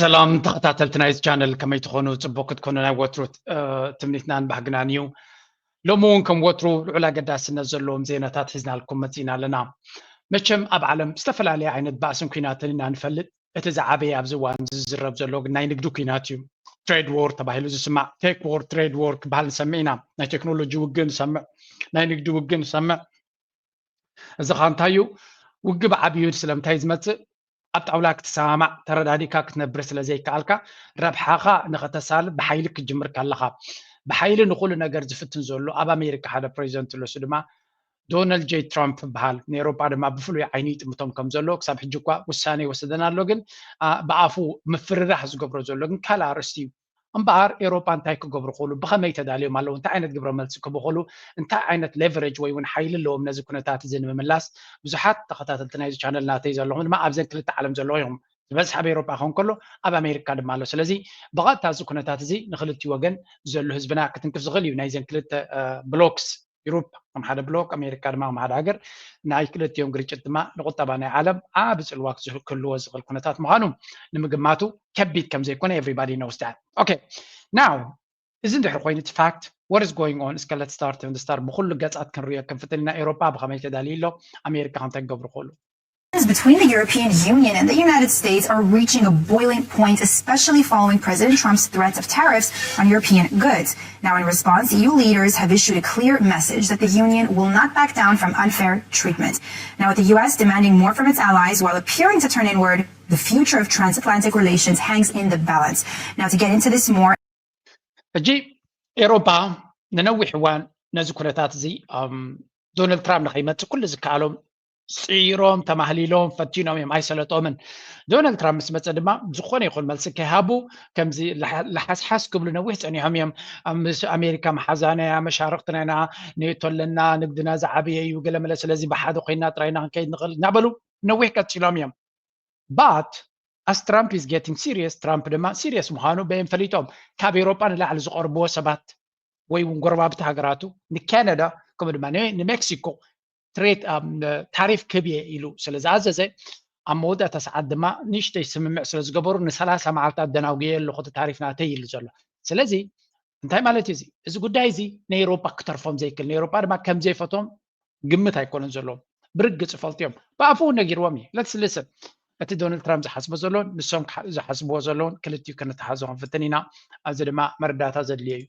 ሰላም ተኸታተልቲ ናይዚ ቻነል፣ ከመይ ትኾኑ? ጽቡቅ ክትኮኑ ናይ ወትሩ ትምኒትናን ባህግናን እዩ። ሎሚ እውን ከም ወትሩ ልዑል ኣገዳስነት ዘለዎም ዜናታት ሒዝናልኩም መጺና ኣለና። መቸም ኣብ ዓለም ዝተፈላለየ ዓይነት ባእስን ኲናትን ኢና ንፈልጥ። እቲ ዝዓበየ ኣብዚ እዋን ዝዝረብ ዘሎ ግን ናይ ንግዲ ኲናት እዩ። ትሬድ ዎር ተባሂሉ ዝስማዕ፣ ቴክ ዎር፣ ትሬድ ዎር ክበሃል ንሰምዕ ኢና። ናይ ቴክኖሎጂ ውግእ ንሰምዕ፣ ናይ ንግዲ ውግእ ንሰምዕ። እዚ ኸ እንታይ እዩ? ውግእ ብዓብዩ ስለምንታይ ዝመጽእ? ኣብ ጣውላ ክትሰማማዕ፣ ተረዳዲእካ ክትነብር ስለ ዘይከኣልካ፣ ረብሓኻ ንኸተሳልጥ ብሓይሊ ክትጅምር ከለኻ። ብሓይሊ ንኹሉ ነገር ዝፍትን ዘሎ ኣብ ኣሜሪካ ሓደ ፕሬዚደንት ኣሎ፣ እሱ ድማ ዶናልድ ጄ ትራምፕ ይበሃል። ንኤውሮጳ ድማ ብፍሉይ ዓይኒ ይጥምቶም ከም ዘሎ፣ ክሳብ ሕጂ እኳ ውሳነ ይወሰደን ኣሎ፣ ግን ብኣፉ ምፍርራሕ ዝገብሮ ዘሎ ግን ካልእ ኣርእስቲ እዩ። እምበኣር ኤውሮጳ እንታይ ክገብሩ ክእሉ፣ ብኸመይ ተዳልዮም ኣለዉ፣ እንታይ ዓይነት ግብረ መልሲ ክህቡ ክእሉ፣ እንታይ ዓይነት ሌቨሬጅ ወይ እውን ሓይሊ ኣለዎም ነዚ ኩነታት እዚ ንምምላስ? ብዙሓት ተኸታተልቲ ናይዚ ቻነል ናተይ ዘለኹም ድማ ኣብዘን ክልተ ዓለም ዘለዉ እዮም። ዝበዝሕ ኣብ ኤውሮጳ ክኸውን ከሎ፣ ኣብ ኣሜሪካ ድማ ኣሎ። ስለዚ ብቐጥታ እዚ ኩነታት እዚ ንክልቲኡ ወገን ዘሎ ህዝብና ክትንክፍ ዝኽእል እዩ። ናይዘን ክልተ ብሎክስ፣ ዩሮፕ ከም ሓደ ብሎክ፣ ኣሜሪካ ድማ ከም ሓደ ሃገር፣ ናይ ክልቲኦም ግርጭት ድማ ንቁጠባ ናይ ዓለም ዓቢ ጽልዋ ክህልዎ ዝኽእል ኩነታት ምዃኑ ንምግማቱ ከቢድ ከም ዘይኮነ everybody knows that. Okay, now እዚ እንድሕር ኮይኑ እቲ ፋክት፣ what is going on? እስከ let's start and start ብኩሉ ገጻት ክንሪኦ ክንፍትን ኢና። ኤውሮጳ ብኸመይ ተዳልዩ ኣሎ? ኣሜሪካ ከምታይ ክገብሩ ክእሉ? Between the European Union and the United States are reaching a boiling point, especially following President Trump's threats of tariffs on European goods. Now, in response, E U leaders have issued a clear message that the Union will not back down from unfair treatment. Now, with the U S demanding more from its allies while appearing to turn inward, the future of transatlantic relations hangs in the balance. Now, to get into this more, ሕጂ ኤውሮጳ ንነዊሕ እዋን ነዚ ኩነታት እዚ ዶናልድ ትራምፕ ንኸይመፅእ ኩሉ ዝከኣሎም ፅዒሮም፣ ተማህሊሎም፣ ፈቲኖም እዮም፣ ኣይሰለጦምን። ዶናልድ ትራምፕ ምስ መፀ ድማ ዝኾነ ይኹን መልሲ ከይሃቡ ከምዚ ለሓስሓስ ክብሉ ነዊሕ ፀኒሖም እዮም። ምስ ኣሜሪካ መሓዛና እያ፣ መሻርክትና ኢና፣ ኔቶ ኣለና፣ ንግድና ዝዓበየ እዩ፣ ገለመለ። ስለዚ ብሓደ ኮይና ጥራይና ክንከይድ ንኽእል እናበሉ ነዊሕ ቀፂሎም እዮም። But as Trump is getting serious፣ ትራምፕ ድማ ሲሪየስ ምዃኑ በየን ፈሊጦም። ካብ ኤውሮጳ ንላዕሊ ዝቐርብዎ ሰባት ወይ እውን ጎረባብቲ ሃገራቱ ንካናዳ ከምኡ ድማ ንሜክሲኮ ትሬድ ታሪፍ ክብየ ኢሉ ስለ ዝኣዘዘ፣ ኣብ መወዳእታ ሰዓት ድማ ንእሽተይ ስምምዕ ስለ ዝገበሩ ንሰላሳ መዓልታት ደናጉየ ኣለኹ እቲ ታሪፍ ናተይ ኢሉ ዘሎ። ስለዚ እንታይ ማለት እዩ እዚ? እዚ ጉዳይ እዚ ንኤውሮጳ ክተርፎም ዘይክእል፣ ንኤውሮጳ ድማ ከም ዘይፈትዎም ግምት ኣይኮነን ዘለዎም፣ ብርግጽ ይፈልጡ እዮም። ብኣፉ እውን ነጊርዎም እዩ። Let's listen። እቲ ዶናልድ ትራምፕ ዝሓስቦ ዘለውን ንሶም ዝሓስብዎ ዘለውን ክልቲኡ ከነተሓዞ ክንፍትን ኢና። ኣብዚ ድማ መረዳእታ ዘድልዮ እዩ።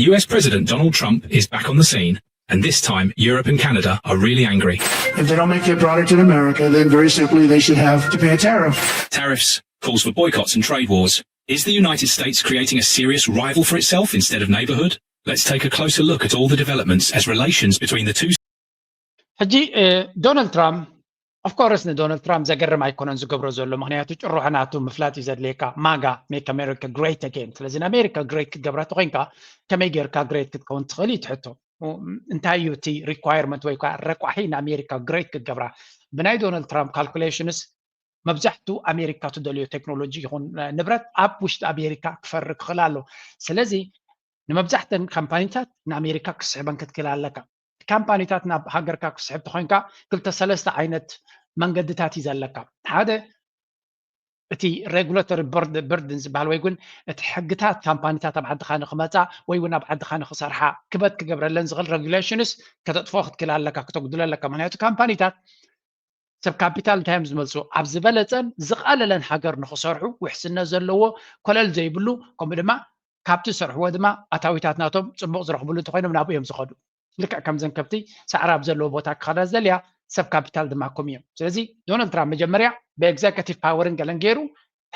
U S President Donald Trump is back on the scene, and this time Europe and Canada are really angry. If they don't make their product in America, then very simply they should have to pay a tariff. Tariffs, calls for boycotts and trade wars. Is the United States creating a serious rival for itself instead of neighbourhood? Let's take a closer look at all the developments as relations between the two ሕጂ ዶናልድ ትራምፕ፣ of course ንዶናልድ ትራምፕ ዘገርም ኣይኮነን ዝገብሮ ዘሎ፣ ምክንያቱ ጭርሖ ናቱ ምፍላጥ እዩ ዘድልየካ። ማጋ፣ make America great again። ስለዚ ንኣሜሪካ ግሬት ክትገብራ ተኮይንካ ከመይ ጌርካ ግሬት ክትከውን ትኽእል እዩ ትሕቶ። እንታይ እዩ እቲ ሪኳየርመንት ወይ ከዓ ረቋሒ ንኣሜሪካ ግሬት ክትገብራ? ብናይ ዶናልድ ትራምፕ ካልኩሌሽንስ መብዛሕቱ ኣሜሪካ ትደልዮ ቴክኖሎጂ ይኹን ንብረት ኣብ ውሽጢ ኣሜሪካ ክፈሪ ክኽእል ኣሎ። ስለዚ ንመብዛሕተን ካምፓኒታት ንኣሜሪካ ክስሕበን ክትክእል ኣለካ። ካምፓኒታት ናብ ሃገርካ ክስሕብ ተኮይንካ ክልተ ሰለስተ ዓይነት መንገድታት እዩ ዘለካ። ሓደ እቲ ሬጉላቶሪ ብርድን ዝበሃል ወይ ግን እቲ ሕግታት ካምፓኒታት ኣብ ዓድኻ ንክመፃ ወይ እውን ኣብ ዓድኻ ንክሰርሓ ክበት ክገብረለን ዝኽእል ሬጉሌሽንስ ከተጥፎ ክትክእል ኣለካ፣ ክተጉድሎ ኣለካ። ምክንያቱ ካምፓኒታት ሰብ ካፒታል እንታይ እዮም ዝመልሱ? ኣብ ዝበለፀን ዝቐለለን ሃገር ንክሰርሑ ውሕስነት ዘለዎ ኮለል ዘይብሉ ከምኡ ድማ ካብቲ ዝሰርሕዎ ድማ ኣታዊታት ናቶም ፅቡቕ ዝረኽብሉ እንተኮይኖም ናብኡ እዮም ዝኸዱ። ልክዕ ከምዘን ከብቲ ሳዕሪ ኣብ ዘለዎ ቦታ ክኸዳ ዝደልያ ሰብ ካፒታል ድማ ከምኡ እዮም። ስለዚ ዶናልድ ትራምፕ መጀመርያ ብኤግዘከቲቭ ፓወርን ገለን ገይሩ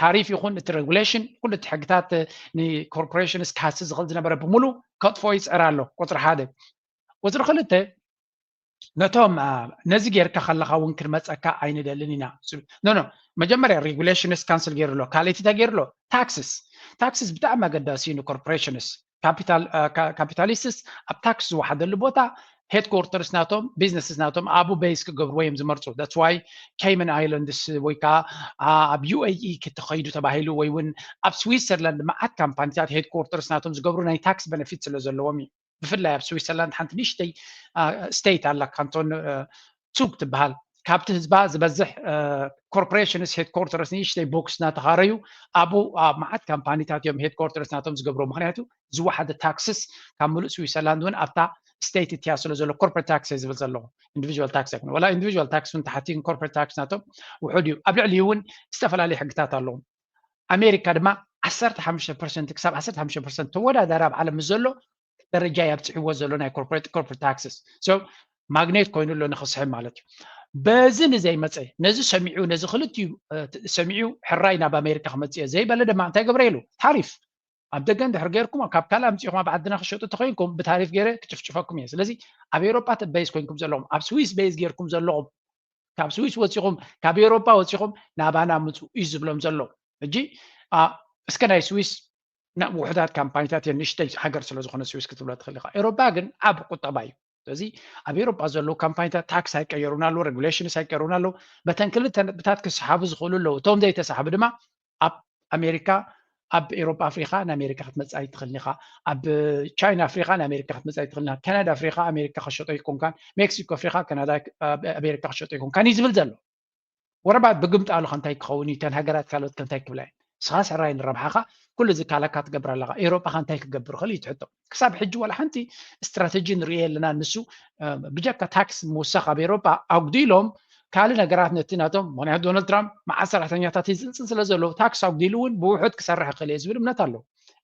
ታሪፍ ይኹን እቲ ሬጉሌሽን ኩሉ እቲ ሕግታት ንኮርፖሬሽንስ ክሃሲ ዝኽእል ዝነበረ ብምሉ ከጥፎ ይፅዕር ኣሎ። ቁፅሪ ሓደ። ቁፅሪ ክልተ ነቶም ነዚ ጌርካ ከለካ እውን ክንመፀካ ኣይንደልን ኢና። ኖ ኖ መጀመርያ ሬጉሌሽንስ ካንስል ገይሩ ኣሎ። ካልእቲ እንታይ ገይሩ ኣሎ? ታክስስ። ታክስስ ብጣዕሚ ኣገዳሲ እዩ ንኮርፖሬሽንስ። ካፒታሊስትስ ኣብ ታክስ ዝወሓደሉ ቦታ ሄድኮርተርስ ናቶም ቢዝነስስ ናቶም ኣብኡ ቤዝ ክገብርዎ እዮም ዝመርፁ። That's why Cayman Islands ወይ ከዓ ኣብ U A E ክትኸይዱ ተባሂሉ ወይ እውን ኣብ ስዊትዘርላንድ መዓት ካምፓኒታት ሄድኮርተርስ ናቶም ዝገብሩ ናይ ታክስ ቤነፊት ስለ ዘለዎም እዩ። ብፍላይ ኣብ ስዊትዘርላንድ ሓንቲ ንእሽተይ ስቴት ኣላ ካንቶን ሱግ ትበሃል። ካብቲ ህዝባ ዝበዝሕ corporations headquarters ንእሽተይ box እናተኻረዩ ኣብኡ ኣብ መዓት ካምፓኒታት እዮም headquarters ናቶም ዝገብሩ። ምክንያቱ ዝወሓደ taxes ካብ ምሉእ ስዊዘርላንድ እውን ኣብታ state እትያ ስለ ዘሎ corporate tax እየ ዝብል ዘለኹ፣ individual tax ኣይኮነ። ዋላ individual tax እውን ተሓቲ corporate tax ናቶም ውሑድ እዩ። ኣብ ልዕሊ እውን ዝተፈላለዩ ሕግታት ኣለዎም። ኣሜሪካ ድማ ዓሰርተ ሓሙሽተ ፐርሰንት ክሳብ ዓሰርተ ሓሙሽተ ፐርሰንት ተወዳዳሪ ኣብ ዓለም ምስ ዘሎ ደረጃ እዩ ኣብፅሕዎ ዘሎ ናይ corporate corporate taxes። So ማግኔት ኮይኑ ኣሎ ንክስሕብ ማለት እዩ። በዚ ንዘይመፀ ነዚ ሰሚዑ ነዚ ክልቲኡ ሰሚዑ ሕራይ ናብ ኣሜሪካ ክመፅእ እየ ዘይበለ ድማ እንታይ ገብረ ኢሉ ታሪፍ ኣብ ደገ እንድሕር ገይርኩም ካብ ካልእ ኣምፂኹም ኣብ ዓድና ክሸጡ ተኮይንኩም ብታሪፍ ገይረ ክጭፍጭፈኩም እየ። ስለዚ ኣብ ኤውሮጳ base ኮይንኩም ዘለኹም ኣብ ስዊስ base ገይርኩም ዘለኹም ካብ ስዊስ ወፂኹም ካብ ኤውሮጳ ወፂኹም ናባና ምፁ እዩ ዝብሎም ዘሎ። ሕጂ እስከ ናይ ስዊስ ውሑዳት ካምፓኒታት እየን ንእሽተይ ሃገር ስለ ዝኾነ ስዊስ ክትብሎ ትኽእል ኢኻ። ኤውሮጳ ግን ዓብ ቁጠባ እዩ። ስለዚ ኣብ ኤውሮጳ ዘለዉ ካምፓኒታት ታክስ ኣይቀየሩን ኣለዉ፣ regulations ኣይቀየሩን ኣለዉ። በተን ክልተ ነጥብታት ክሰሓቡ ዝኽእሉ ኣለዉ። እቶም ዘይተሳሕቡ ድማ ኣብ ኣሜሪካ ኣብ ኤውሮጳ ኣፍሪኻ ንኣሜሪካ ክትመፅእ ኣይትኽእልን ኢኻ። ኣብ ቻይና ኣፍሪኻ ንኣሜሪካ ክትመፅእ ኣይትኽእልን ኢኻ። ካናዳ ኣፍሪኻ ኣሜሪካ ከሸጦ ኣይኮንካን። ሜክሲኮ ኣፍሪኻ ካናዳ ኣሜሪካ ከሸጦ ኣይኮንካን እዩ ዝብል ዘሎ። ወረባት ብግምጣሉ ከንታይ ክኸውን እዩ ተን ሃገራት ካልኦት ከንታይ ክብላ እየን። ንስኻስ ሕራይ ንረብሓኻ ኩሉ ዝካላካ ትገብር ኣለኻ። ኤውሮጳ ከንታይ ክገብር ይኽእል እዩ ትሕቶ። ክሳብ ሕጂ ዋላ ሓንቲ ስትራተጂ ንርእየ ኣለና። ንሱ ብጀካ ታክስ ምውሳኽ ኣብ ኤውሮጳ ኣጉዲሎም ካልእ ነገራት ነቲ ናቶም ምክንያቱ ዶናልድ ትራምፕ መዓት ሰራሕተኛታት ይፅንፅን ስለ ዘሎ ታክስ ኣጉዲሉ እውን ብውሑድ ክሰርሕ ይኽእል እየ ዝብል እምነት ኣሎ።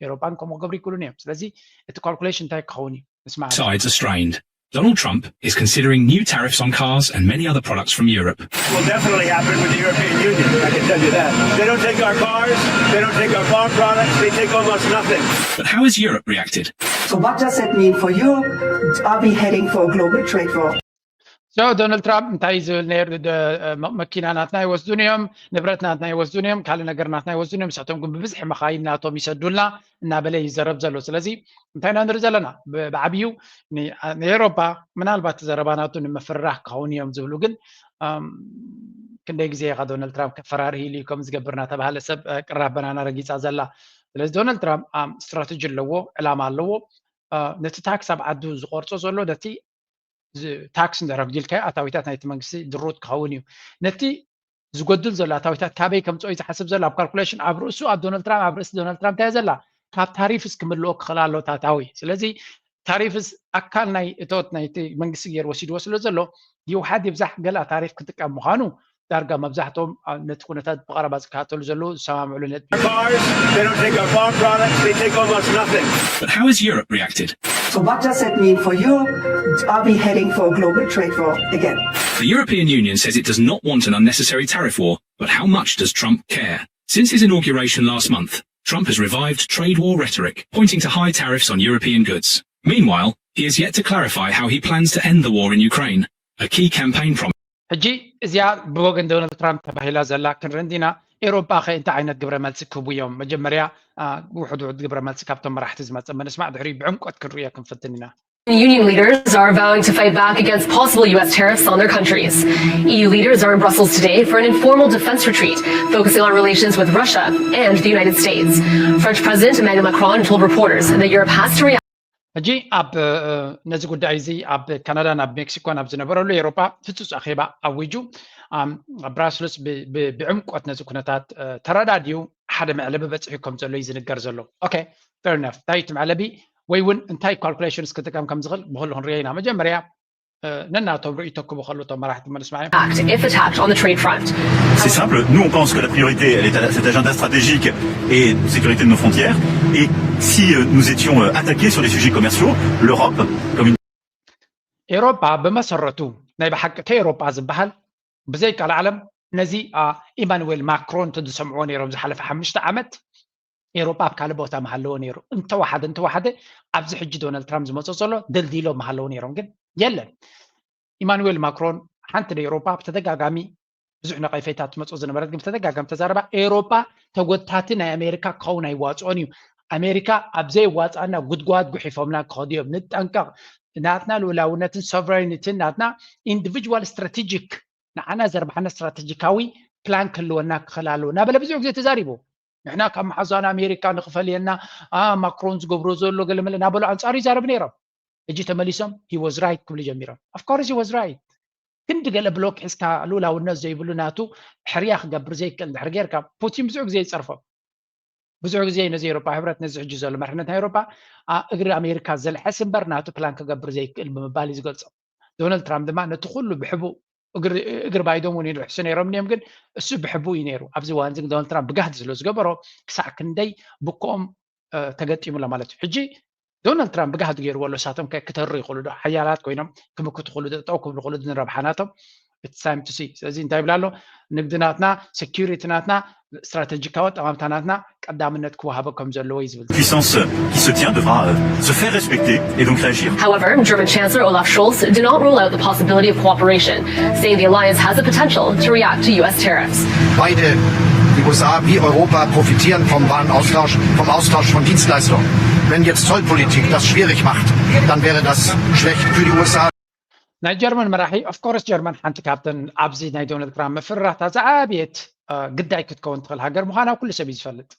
ኤውሮጳን ከምኡ ክገብሩ ይክእሉን እዮም። ስለዚ እቲ ካልኩሌሽን እንታይ ክኸውን እዩ ንስማዕ። Sides are strained. Donald Trump is considering new tariffs on cars and many other products from Europe. Will definitely happen with the European Union, I can tell you that. They don't take our cars, they don't take our farm products, they take almost nothing. But how has Europe reacted? So what does that mean for Europe? Are we heading for a global trade war? So ዶናልድ ትራምፕ እንታይ ዝብል ነይሩ? መኪና ናትና ይወስዱን እዮም፣ ንብረት ናትና ይወስዱን እዮም፣ ካልእ ነገር ናትና ይወስዱን እዮም፣ ንሳቶም ግን ብብዝሒ መኻይን ናቶም ይሰዱልና እናበለ ይዘረብ ዘሎ። ስለዚ እንታይ ኢና ንርኢ ዘለና? ብዓብዩ ንኤውሮፓ ምናልባት ዘረባ ናቱ ንምፍርራሕ ክኸውን እዮም ዝብሉ ግን ክንደይ ግዜ ኢኻ ዶናልድ ትራምፕ ከፈራርህ ኢሉ እዩ ከም ዝገብር እናተባሃለ ሰብ ቅራፍ በናና ረጊፃ ዘላ። ስለዚ ዶናልድ ትራምፕ ስትራተጂ ኣለዎ፣ ዕላማ ኣለዎ። ነቲ ታክስ ኣብ ዓዱ ዝቆርፆ ዘሎ ነቲ ታክስ እንድሕር ኣጉዲልካዮ ኣታዊታት ናይቲ መንግስቲ ድሩት ክኸውን እዩ። ነቲ ዝጎድል ዘሎ ኣታዊታት ካበይ ከምፅኦ እዩ ዝሓስብ ዘሎ ኣብ ካልኩሌሽን ኣብ ርእሱ ኣብ ዶናልድ ትራምፕ ኣብ ርእሲ ዶናልድ ትራምፕ እንታይ ዘላ ካብ ታሪፍስ ክምልኦ ክኽእል ኣሎ ታታዊ። ስለዚ ታሪፍስ ኣካል ናይ እቶት ናይቲ መንግስቲ ገይሩ ወሲድዎ ስለ ዘሎ ይውሓድ ይብዛሕ ገለ ታሪፍ ክጥቀም ምዃኑ ዳርጋ መብዛሕትኦም ነቲ ኩነታት ብቐረባ ዝከታተሉ ዘለዉ ዝሰማምዕሉ ነጥቢ እዩ። Cars, they don't take our farm products, they take almost nothing. But how has Europe reacted? So what does that mean for Europe? Are we heading for a global trade war again? The European Union says it does not want an unnecessary tariff war, but how much does Trump care? Since his inauguration last month, Trump has revived trade war rhetoric, pointing to high tariffs on European goods. Meanwhile, he has yet to clarify how he plans to end the war in Ukraine, a key campaign promise. ሕጂ እዚኣ ብወገን ዶናልድ ትራምፕ ተባሂላ ዘላ ክንርኢ እንዲና። ኤውሮጳ ኸ እንታይ ዓይነት ግብረ መልሲ ክህቡ እዮም? መጀመርያ ውሑድ ውሑድ ግብረ መልሲ ካብቶም መራሕቲ ዝመፀ ምንስማዕ ድሕሪ ብዕምቆት ክንርእዮ ክንፍትን ኢና። Union leaders are vowing to fight back against possible U S tariffs on their countries. E U leaders are in Brussels today for an informal defense retreat focusing on relations with Russia and the United States. French President Emmanuel Macron told reporters that Europe has to react. ሕጂ ኣብ ነዚ ጉዳይ እዚ ኣብ ካናዳን ኣብ ሜክሲኮን ኣብ ዝነበረሉ ኤውሮጳ ፍጹጽ ኣኼባ ኣዊጁ ኣብ ብራስልስ ብዕምቆት ነዚ ኩነታት ተረዳድዩ ሓደ መዕለቢ በጺሑ ከም ዘሎ እዩ ዝንገር ዘሎ። ኦኬ፣ fair enough። እንታይ እቲ መዕለቢ ወይ እውን እንታይ ካልኩሌሽንስ ክጥቀም ከም ዝኽእል ብክሉ ክንሪኦ ኢና። መጀመርያ ነናቶም ርእይቶ ክቡ ከሉ እቶም መራሕቲ መልስማዕ እዮም። Act if attacked on the trade front. C'est simple, nous on pense que la priorité, elle est à cet agenda stratégique et de sécurité de nos frontières. Et si euh, nous étions euh, attaqués sur les sujets commerciaux, l'Europe, comme une... ኤውሮጳ ብመሰረቱ ናይ ብሓቂ እቲ ኤውሮጳ ዝበሃል ብዘይ ቃል ዓለም ነዚ ኢማኑዌል ማክሮን እንተዝሰምዕዎ ነይሮም ዝሓለፈ ሓሙሽተ ዓመት ኤውሮጳ ኣብ ካልእ ቦታ ምሃለዎ ነይሩ። እንተወሓደ እንተወሓደ ኣብዚ ሕጂ ዶናልድ ትራምፕ ዝመፅኦ ዘሎ ደልዲሎ ምሃለዎ ነይሮም፣ ግን የለን። ኢማኑዌል ማክሮን ሓንቲ ንኤውሮጳ ብተደጋጋሚ ብዙሕ ነቐፌታ ትመፅኦ ዝነበረት ግን ብተደጋጋሚ ተዛረባ ኤውሮጳ ተጎታቲ ናይ ኣሜሪካ ክኸውን ኣይዋፅኦን እዩ። ኣሜሪካ ኣብ ዘይዋፅኣና ጉድጓድ ጉሒፎምና ክኸዱ እዮም፣ ንጠንቀቕ። ናትና ልኡላውነትን ሶቨሬኒቲን ናትና ኢንዲቪጁዋል ስትራቴጂክ ንዓና ዘርብሓና ስትራቴጂካዊ ፕላን ክህልወና ክኽእል ኣለዎ እናበለ ብዙሕ ግዜ ተዛሪቡ። ንሕና ካብ መሓዛና ኣሜሪካ ንኽፈልየና ማክሮን ዝገብሮ ዘሎ ገለመለ እናበሉ ኣንፃሩ ይዛረቡ ነይሮም። ሕጂ ተመሊሶም he was right ክብሉ ጀሚሮም። Of course he was right። ክንዲ ገለ ብሎክ ሒዝካ ልኡላውነት ዘይብሉ ናቱ ሕርያ ክገብር ዘይክእል ድሕር ጌርካ፣ ፑቲን ብዙሕ ግዜ ይጸርፎ። ብዙሕ ግዜ ነዚ ኤውሮጳ ሕብረት፣ ነዚ ሕጂ ዘሎ መርሕነት ናይ ኤውሮጳ እግሪ ኣሜሪካ ዘልሐስ እምበር ናቱ ፕላን ክገብር ዘይክእል ብምባል እዩ ዝገልጾ። ዶናልድ ትራምፕ ድማ ነቲ ኩሉ ብሕቡእ እግሪ ባይደን እውን ይልሕሱ ነይሮም እዮም፣ ግን እሱ ብሕቡእ እዩ ነይሩ። ኣብዚ እዋን እዚ ዶናልድ ትራምፕ ብጋህዲ ስለ ዝገበሮ ክሳዕ ክንደይ ብኮኦም ተገጢሙ ኣሎ ማለት እዩ። ሕጂ ዶናልድ ትራምፕ ብጋህዲ ገይርዎ ኣሎ። እሳቶም ከ ክተሩ ይኽእሉ ዶ? ሓያላት ኮይኖም ክምክቱ ክሉ፣ ጠጠው ክብሉ ክሉ ንረብሓ ናቶም። ስለዚ እንታይ ይብላ ኣሎ? ንግዲ ናትና፣ ሴኪሪቲ ናትና፣ ስትራቴጂካዊ ኣጠማምታ ናትና ቀዳምነት ክወሃቦ ከም ዘለዎ እዩ ዝብል። Puissance qui se tient devra euh, se faire respecter et donc réagir. However, German Chancellor Olaf Scholz did not rule out the possibility of cooperation, saying the alliance has the potential to react to U S tariffs. Beide, die U S A wie Europa, profitieren vom Warenaustausch, vom Austausch von Dienstleistungen. Wenn jetzt Zollpolitik das schwierig macht, dann wäre das schlecht für die U S A. ናይ ጀርመን መራሒ፣ ኦፍኮርስ ጀርመን ሓንቲ ካብተን ኣብዚ ናይ ዶናልድ ትራምፕ ምፍርራህታ ዝዓበየት ግዳይ ክትከውን ትኽእል ሃገር ምዃና ኩሉ ሰብ እዩ ዝፈልጥ።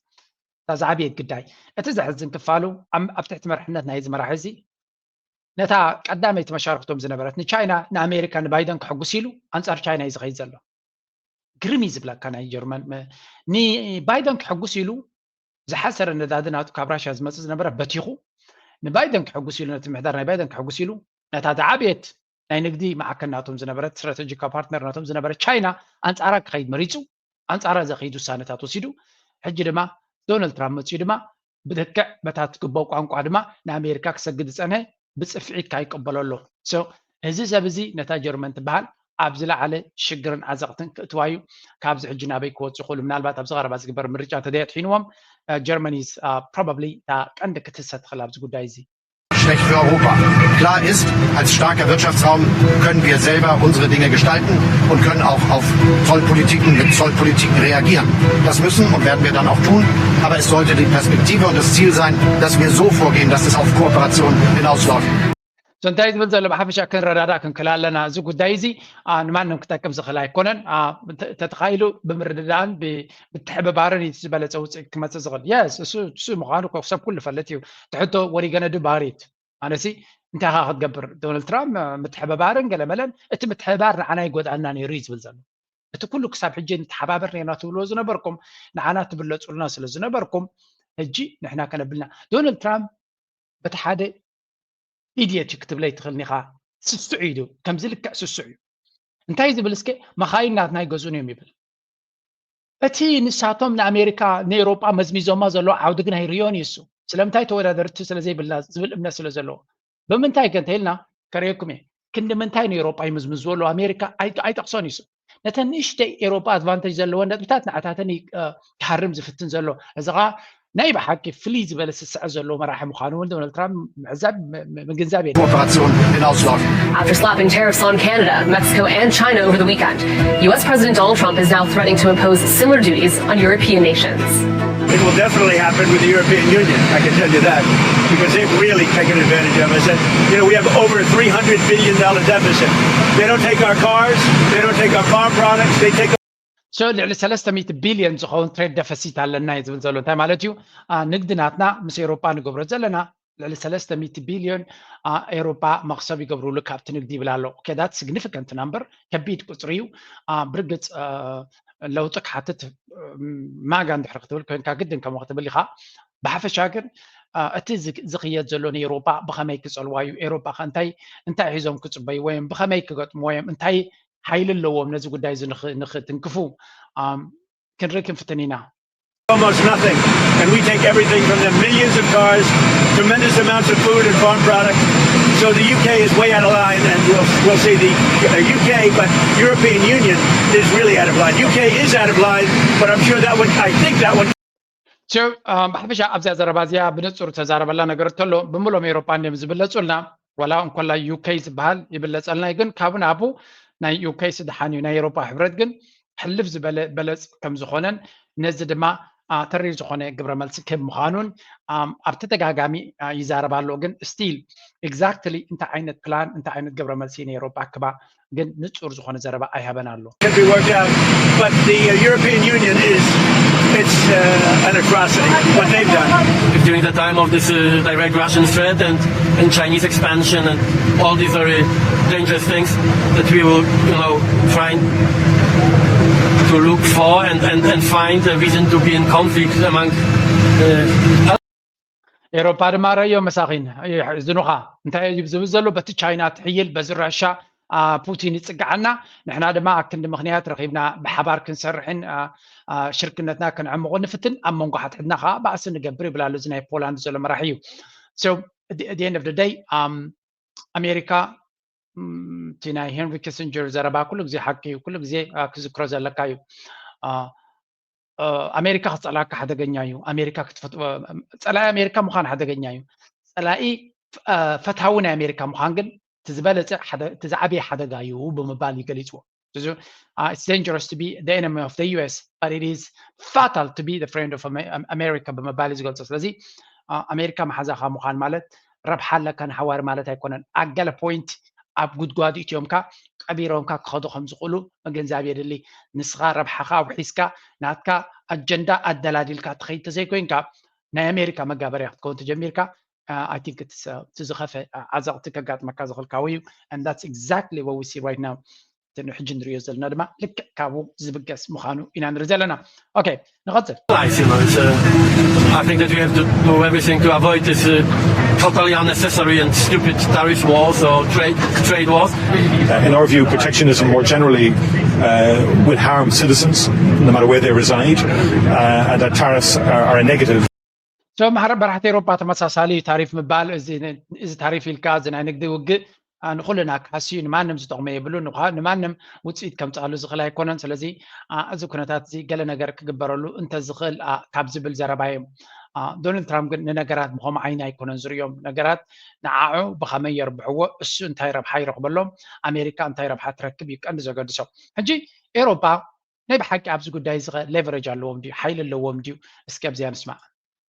እታ ዝዓበየት ግዳይ፣ እቲ ዘሕዝን ክፋሉ ኣብ ትሕቲ መርሕነት ናይዚ መራሒ እዚ ነታ ቀዳመይቲ መሻርክቶም ዝነበረት ንቻይና፣ ንኣሜሪካ፣ ንባይደን ክሕጉስ ኢሉ ኣንጻር ቻይና እዩ ዝኸይድ ዘሎ። ግርም እዩ ዝብለካ ናይ ጀርመን። ንባይደን ክሕጉስ ኢሉ ዝሓሰረ ነዳዲ ናቱ ካብ ራሽያ ዝመፅእ ዝነበረ በቲኹ ንባይደን ክሕጉስ ኢሉ፣ ነቲ ምሕዳር ናይ ባይደን ክሕጉስ ኢሉ ነታ ዝዓበየት ናይ ንግዲ ማዕከን ናቶም ዝነበረት፣ ስትራቴጂካዊ ፓርትነር ናቶም ዝነበረት ቻይና ኣንፃራ ክኸይድ መሪፁ። ኣንፃራ ዘኸይድ ውሳነታት ወሲዱ። ሕጂ ድማ ዶናልድ ትራምፕ መፅኡ ድማ ብልክዕ በታ ትግበኦ ቋንቋ ድማ ንኣሜሪካ ክሰግድ ዝፀንሐ ብፅፍዒት ካይቀበሎ ኣሎ። እዚ ሰብ እዚ ነታ ጀርመን ትበሃል ኣብ ዝለዓለ ሽግርን ዓዘቕትን ክእትዋ እዩ። ካብዚ ሕጂ ናበይ ክወፁ ይኽእሉ? ምናልባት ኣብዚ ቀረባ ዝግበር ምርጫ እንተዘየጥሒንዎም ጀርመን is probably እታ ቀንዲ ክትሰ ትኽእል ኣብዚ ጉዳይ እዚ። Schlecht für Europa. Klar ist, als starker Wirtschaftsraum können wir selber unsere Dinge gestalten und können auch auf Zollpolitiken mit Zollpolitiken reagieren. Das müssen und werden wir dann auch tun. Aber es sollte die Perspektive und das Ziel sein, dass wir so vorgehen, dass es auf Kooperation hinausläuft. እንታይ ዝብል ዘሎ ብሓፈሻ ክንረዳዳእ ክንክእል ኣለና። እዚ ጉዳይ እዚ ንማንም ክጠቅም ዝኽእል ኣይኮነን። ተተኻኢሉ ብምርድዳእን ብትሕብባርን እዩ ዝበለፀ ውፅኢት ክመፅእ ዝኽእል። የስ እሱ ምዃኑ ሰብ ኩሉ ፈልጥ እዩ። ትሕቶ ወሪገነ ዱ ባህሪት ኣነሲ እንታይ ኻ ክትገብር? ዶናልድ ትራምፕ ምትሕብባርን ገለመለን፣ እቲ ምትሕብባር ንዓና ይጎድኣና ነይሩ እዩ ዝብል ዘሎ። እቲ ኩሉ ክሳብ ሕጂ ንተሓባበር ነርና ትብልዎ ዝነበርኩም፣ ንዓና ትብለፁልና ስለ ዝነበርኩም ሕጂ ንሕና ከነብልና። ዶናልድ ትራምፕ በቲ ሓደ ኢድየት እዩ ክትብለይ ትኽእል ኒኻ። ስሱዕ እዩ፣ ከምዚ ልክዕ ስሱዕ እዩ። እንታይ ዝብል እስከ መኻይን ናትና ኣይገዝኡን እዮም ይብል። እቲ ንሳቶም ንኣሜሪካ ንኤውሮጳ መዝሚዞማ ዘለዉ ዓውዲ ግን ኣይርእዮን እዩ እሱ። ስለምንታይ ተወዳደርቲ ስለ ዘይብልና ዝብል እምነት ስለ ዘለዎ። ብምንታይ ከ እንተኢልና ከርእየኩም እየ። ክንዲ ምንታይ ንኤውሮጳ ይምዝምዝዎ ኣለዉ ኣሜሪካ ኣይጠቕሶን እዩ እሱ። ነተን ንእሽተይ ኤውሮጳ ኣድቫንቴጅ ዘለወን ነጥብታት ንዓታተን ክሃርም ዝፍትን ዘሎ። እዚ ኸዓ ናይ ብሓቂ ፍልይ ዝበለ ስስዐ ዘለዎ መራሒ ምዃኑ እውን ዶናልድ ትራምፕ ምዕዛብ ምግንዛብ የድልዮ። Kooperation hinausläuft. After slapping tariffs on Canada, Mexico, and China over the weekend, U S President Donald Trump is now threatening to impose similar duties on European nations. It will definitely happen with the European Union, I can tell you that, because they've really taken advantage of us. And, you know, we have over a three hundred billion dollar deficit. They don't take our cars, they don't take our farm products, they take So ልዕሊ ሰለስተ ሚእቲ ቢልዮን ዝኸውን ትሬድ ደፈሲት ኣለና እዩ ዝብል ዘሎ። እንታይ ማለት እዩ? ንግዲ ናትና ምስ ኤውሮጳ ንገብሮ ዘለና ልዕሊ ሰለስተ ሚእቲ ቢልዮን ኤውሮጳ መኽሰብ ይገብርሉ ካብቲ ንግዲ ይብል ኣሎ። Okay, that's significant number፣ ከቢድ ቁፅሪ እዩ። ብርግፅ ለውጢ ክሓትት ማጋ እንድሕር ክትብል ኮይንካ ግድን ከምኡ ክትብል ኢኻ። ብሓፈሻ ግን እቲ ዝኽየድ ዘሎ ንኤውሮጳ ብኸመይ ክፀልዋ እዩ? ኤውሮጳ ከ እንታይ እንታይ ሒዞም ክፅበይዎ እዮም? ብኸመይ ክገጥምዎ እዮም? እንታይ ሓይሊ ኣለዎም ነዚ ጉዳይ እዚ ንኽትንክፉ ክንርኢ ክንፍትን ኢና። Almost nothing. And we take everything from them, millions of cars, tremendous amounts of food and farm products. So the U K is way out of line, and we'll, we'll see the uh, U K, but European Union is really out of line. U K is out of line, but I'm sure that would, I think that would ብሓፈሻ ኣብዚኣ ዘረባ እዚኣ ብንፁር ተዛረበላ ነገር እንተሎ ብምሎም ኤውሮጳ እንዲም ዝብለፁልና ዋላ እንኮላ ዩኬ ዝበሃል ይብለፀልና ግን ካብኡ ናብኡ ናይ ዩኬ ስድሓን እዩ ናይ ኤውሮጳ ሕብረት ግን ሕልፍ ዝበለ በለፅ ከም ዝኾነን ነዚ ድማ ተሪር ዝኾነ ግብረ መልሲ ከም ምዃኑን ኣብ ተደጋጋሚ ይዛረብ ኣሎ ግን still exactly እንታይ ዓይነት ፕላን እንታይ ዓይነት ግብረ መልሲ ንኤውሮጳ ክባ ግን ንፁር ዝኾነ ዘረባ ኣይሃበን ኣሎ። Could be worked out, but the uh, European Union is it's uh, an atrocity what they've done. during the time of this uh, direct Russian threat and, and Chinese expansion and all these very dangerous things that we will, you know, trying to look for and, and, and find a reason to be in conflict among uh, ኤሮፓ ድማ ረዮ መሳኺን ዝኑኻ እንታይ እዩ ዝብል ዘሎ በቲ ቻይና ትሕይል በዚ ራሻ ፑቲን ይፅግዓና ንሕና ድማ ኣክንዲ ምክንያት ረኺብና ብሓባር ክንሰርሕን ሽርክነትና ክንዕምቑ ንፍትን ኣብ መንጎ ሓትሕትና ከዓ ባእሲ ንገብር ይብል ኣሎ እዚ ናይ ፖላንድ ዘሎ መራሒ እዩ። So at the end of the day ኣሜሪካ እቲ ናይ ሄንሪ ኪሲንጀር ዘረባ ኩሉ ግዜ ሓቂ እዩ፣ ኩሉ ግዜ ክዝክሮ ዘለካ እዩ። ኣሜሪካ ክፀላካ ሓደገኛ እዩ። ኣሜሪካ ክትፈት ፀላኢ ኣሜሪካ ምዃን ሓደገኛ እዩ። ፀላኢ ፈታዊ ናይ ኣሜሪካ ምዃን ግን እቲ ዝበለፀ እቲ ዝዓበየ ሓደጋ እዩ ብምባል እዩ ገሊፅዎ። It's dangerous to be the enemy of the U S, but it is fatal to be the friend of America ብምባል እዩ ዝገልፆ። ስለዚ ኣሜሪካ መሓዛኻ ምዃን ማለት ረብሓ ኣለካ ንሓዋሪ ማለት ኣይኮነን። ኣብ ገለ ፖይንት ኣብ ጉድጓድ እትዮምካ ቀቢሮምካ ክኸዱ ከም ዝኽእሉ ምግንዛብ የድሊ። ንስኻ ረብሓኻ ኣውሒስካ ናትካ ኣጀንዳ ኣደላዲልካ ትኸይድ ተዘይኮይንካ ናይ ኣሜሪካ መጋበርያ ክትከውን ተጀሚርካ I think እቲ ዝኸፈ ዓዘቕቲ ከጋጥመካ ዝኽእል ካብኡ እዩ። And that's exactly what we see right now. ሕጂ ንሪኦ ዘለና ድማ ልክዕ ካብኡ ዝብገስ ምዃኑ ኢና ንርኢ ዘለና። Okay, ንቐፅል። I think that we have to do everything to avoid this uh, totally unnecessary and stupid tariff wars or trade trade wars. Uh, in our view, protectionism more generally uh, will harm citizens, no matter where they reside, uh, and that tariffs are, are a negative. So ማሕበር መራሕቲ ኤሮፓ ተመሳሳሊ ታሪፍ ምባል እዚ ታሪፍ ኢልካ እዚ ናይ ንግዲ ውግእ ንኩልና ክሓስዩ ንማንም ዝጠቕመ የብሉ ንማንም ውፅኢት ከምፅኣሉ ዝኽእል ኣይኮነን። ስለዚ እዚ ኩነታት እዚ ገለ ነገር ክግበረሉ እንተዝኽእል ካብ ዝብል ዘረባ እዮም። ዶናልድ ትራምፕ ግን ንነገራት ብኸምኡ ዓይኒ ኣይኮነን ዝርእዮም። ነገራት ንዓዑ ብኸመይ የርብሕዎ፣ እሱ እንታይ ረብሓ ይረኽበሎም፣ ኣሜሪካ እንታይ ረብሓ ትረክብ እዩ ቀንዲ ዘገድሶ። ሕጂ ኤሮፓ ናይ ብሓቂ ኣብዚ ጉዳይ እዚ leverage ኣለዎም ድዩ፣ ሓይሊ ኣለዎም ድዩ? እስኪ ኣብዚኣ ንስማዕ።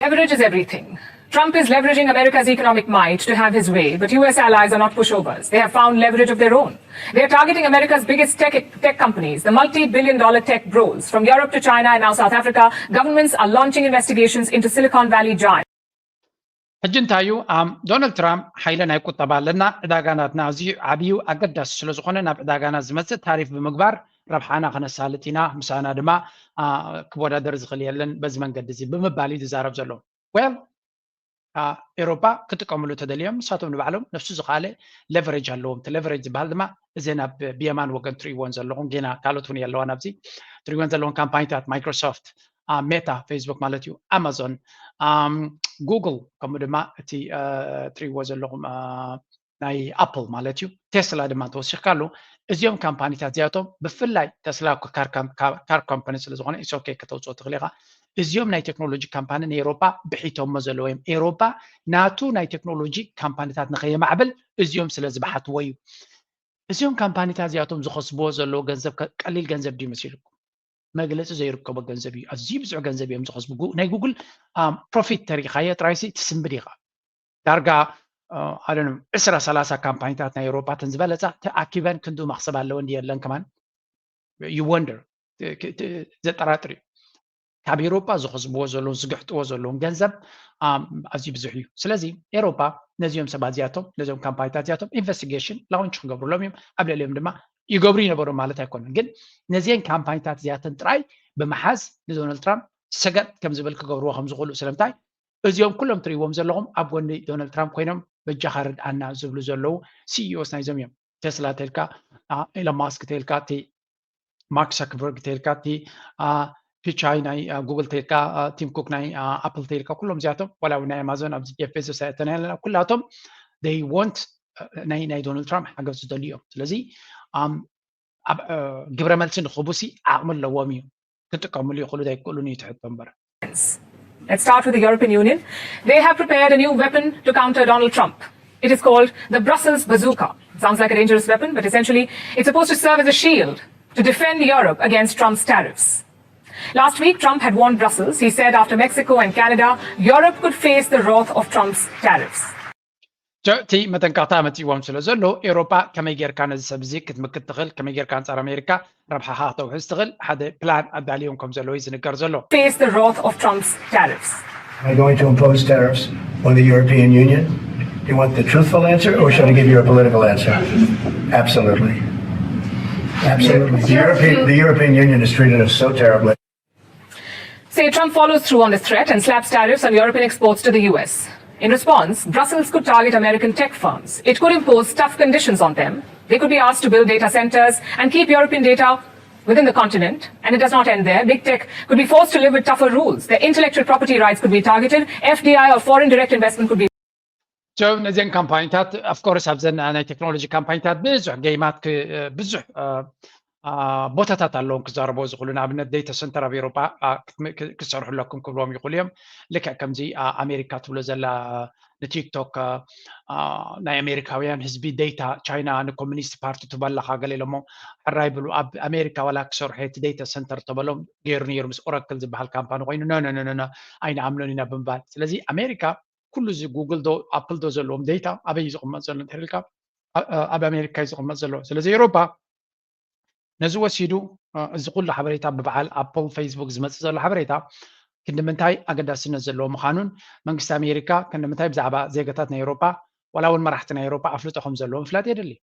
Leverage is everything. Trump is leveraging America's economic might to have his way, but U S allies are not pushovers. They have found leverage of their own. They are targeting America's biggest tech, tech companies, the multi billion dollar tech bros. From Europe to China and now South Africa, governments are launching investigations into Silicon Valley giants. ሕጂ እንታይ እዩ? ዶናልድ ትራምፕ ሓይሊ ናይ ቁጠባ ኣለና፣ ዕዳጋ ናትና ኣዝዩ ዓብዩ ኣገዳሲ ስለዝኾነ ናብ ዕዳጋና ዝመፅእ ታሪፍ ብምግባር ረብሓና ከነሳልጥ ኢና፣ ምሳና ድማ ክወዳደር ዝኽእል የለን በዚ መንገዲ እዚ ብምባል እዩ ዝዛረብ ዘሎ። Well ኤሮፓ ክጥቀምሉ ተደልዮም ንሳቶም ንባዕሎም ነፍሱ ዝኸኣለ leverage ኣለዎም። እቲ leverage ዝበሃል ድማ እዘን ኣብ ብየማን ወገን ትርእይዎን ዘለኹም ጌና ካልኦት እውን የለዋን ኣብዚ ትርእይዎን ዘለኹም ካምፓኒታት ማይክሮሶፍት፣ ሜታ ፌስቡክ ማለት እዩ፣ ኣማዞን፣ ጉግል ከምኡ ድማ እቲ ትርእይዎ ዘለኹም ናይ ኣፕል ማለት እዩ፣ ቴስላ ድማ ተወሲኽካ ኣሎ። እዚኦም ካምፓኒታት እዚኣቶም ብፍላይ ተስላ ካር ካምፓኒ ስለዝኾነ ኢሶኬ ከተውፅኦ ትኽእል ኢኻ። እዚኦም ናይ ቴክኖሎጂ ካምፓኒ ንኤሮፓ ብሒቶሞ ዘለዎ እዮም። ኤሮፓ ናቱ ናይ ቴክኖሎጂ ካምፓኒታት ንኸየማዕብል እዚኦም ስለ ዝበሓትዎ እዩ። እዚኦም ካምፓኒታት እዚኣቶም ዝኸስብዎ ዘለዎ ገንዘብ ቀሊል ገንዘብ ድዩ መሲልኩም? መግለፂ ዘይርከቦ ገንዘብ እዩ። ኣዝዩ ብዙሕ ገንዘብ እዮም ዝኸስቡ። ናይ ጉግል ፕሮፊት ተሪኻዮ ጥራይሲ ትስንብድ ኢኻ። ዳርጋ ኣደነ ዕስራ ሰላሳ ካምፓኒታት ናይ ኤሮፓ ተን ዝበለፃ ተኣኪበን ክንዱ መኽሰብ ኣለወን ድየለን ከማን you wonder ዘጠራጥር እዩ። ካብ ኤሮፓ ዝኸስብዎ ዘለውን ዝግሕጥዎ ዘለውን ገንዘብ ኣዝዩ ብዙሕ እዩ። ስለዚ ኤሮፓ ነዚኦም ሰባት እዚኣቶም ነዚኦም ካምፓኒታት እዚኣቶም ኢንቨስቲጌሽን ላውንች ክገብሩሎም እዮም። ኣብ ልዕሊኦም ድማ ይገብሩ ይነበሩ ማለት ኣይኮነን። ግን ነዚአን ካምፓኒታት እዚኣተን ጥራይ ብምሓዝ ንዶናልድ ትራምፕ ሰገጥ ከም ዝብል ክገብርዎ ከም ዝኽእሉ ስለምንታይ እዚኦም ኩሎም ትርእይዎም ዘለኹም ኣብ ጎኒ ዶናልድ ትራምፕ ኮይኖም በጃኻ ርድኣና ዝብሉ ዘለዉ ሲኢኦስ ናይዞም እዮም። ቴስላ ተልካ ኢሎን ማስክ ተልካ እቲ ማርክ ዛከርበርግ ተልካ እቲ ፒቻይ ናይ ጉግል ተልካ ቲም ኩክ ናይ ኣፕል ተልካ ኩሎም እዚኣቶም ዋላ ናይ ኣማዞን ኣብዚ ጀፍ ቤዞስ ኣይተናያለና ኩላቶም they want ናይ ናይ ዶናልድ ትራምፕ ሓገዝ ዝደልዩ እዮም። ስለዚ ግብረ መልሲ ንኽህቡሲ ዓቕሚ ኣለዎም እዩ ክጥቀምሉ ይኽእሉ ኣይክእሉን እዩ ትሕቶ እምበር። Let's start with the European Union. They have prepared a new weapon to counter Donald Trump. It is called the Brussels bazooka. Sounds like a dangerous weapon, but essentially it's supposed to serve as a shield to defend Europe against Trump's tariffs. Last week, Trump had warned Brussels. He said after Mexico and Canada, Europe could face the wrath of Trump's tariffs. እቲ መጠንቀቕታ መፂእዎም ስለ ዘሎ ኤውሮጳ ከመይ ጌርካ ነዚ ሰብ እዚ ክትምክት ትኽእል፣ ከመይ ጌርካ ኣንፃር ኣሜሪካ ረብሓኻ ክተውሕዝ ትኽእል ሓደ ፕላን ኣዳልዮም ከም ዘለዉ እዩ ዝንገር ዘሎ። Face the wrath of Trump's tariffs. Am I going to impose tariffs on the European Union? Do you want the truthful answer, or should I give you a political answer? Absolutely. Absolutely. The European, the European Union has treated us so terribly. Say Trump follows through on this threat and slaps tariffs on European exports to the U S. In response, Brussels could target American tech firms. It could impose tough conditions on them. They could be asked to build data centers and keep European data within the continent. And it does not end there. Big tech could be forced to live with tougher rules. Their intellectual property rights could be targeted. F D I or foreign direct investment could be So ነዚአን ካምፓኒታት of course ኣብዘን ናይ ቴክኖሎጂ ካምፓኒታት ብዙሕ ጌማት ብዙሕ ቦታታት ኣለዎም ክዛረቦ ዝኽእሉ። ንኣብነት data center ኣብ ኤሮጳ ክሰርሑ ኣለኩም ክብሎም ይኽእሉ እዮም። ልክዕ ከምዚ ኣሜሪካ ትብሎ ዘላ ንቲክቶክ ናይ ኣሜሪካውያን ህዝቢ data ቻይና ንኮሚኒስት ፓርቲ ትበላኻ ገለ ኢሎሞ ሕራይ ብሉ ኣብ ኣሜሪካ ዋላ ክሰርሑ እቲ data center ተበሎም ገይሩ ነይሩ ምስ ኦራክል ዝበሃል ካምፓኒ ኮይኑ no no no no ኣይንኣምኖን ኢና ብምባል ስለዚ ኣሜሪካ ኩሉ እዚ ጉግል ዶ ኣፕል ዶ ዘለዎም data ኣበይ እዩ ዝቕመጥ ዘሎ እንተልካ ኣብ ኣሜሪካ እዩ ዝቕመጥ ዘሎ ስለዚ ኤሮፓ ነዚ ወሲዱ እዚ ኩሉ ሓበሬታ ብበዓል ኣፕል ፌስቡክ ዝመፅእ ዘሎ ሓበሬታ ክንዲ ምንታይ ኣገዳስነት ዘለዎ ምዃኑን መንግስቲ ኣሜሪካ ክንዲ ምንታይ ብዛዕባ ዜጋታት ናይ ኤሮፓ ዋላ እውን መራሕቲ ናይ ኤሮፓ ኣፍልጦ ከም ዘለዎ ምፍላጥ የድሊ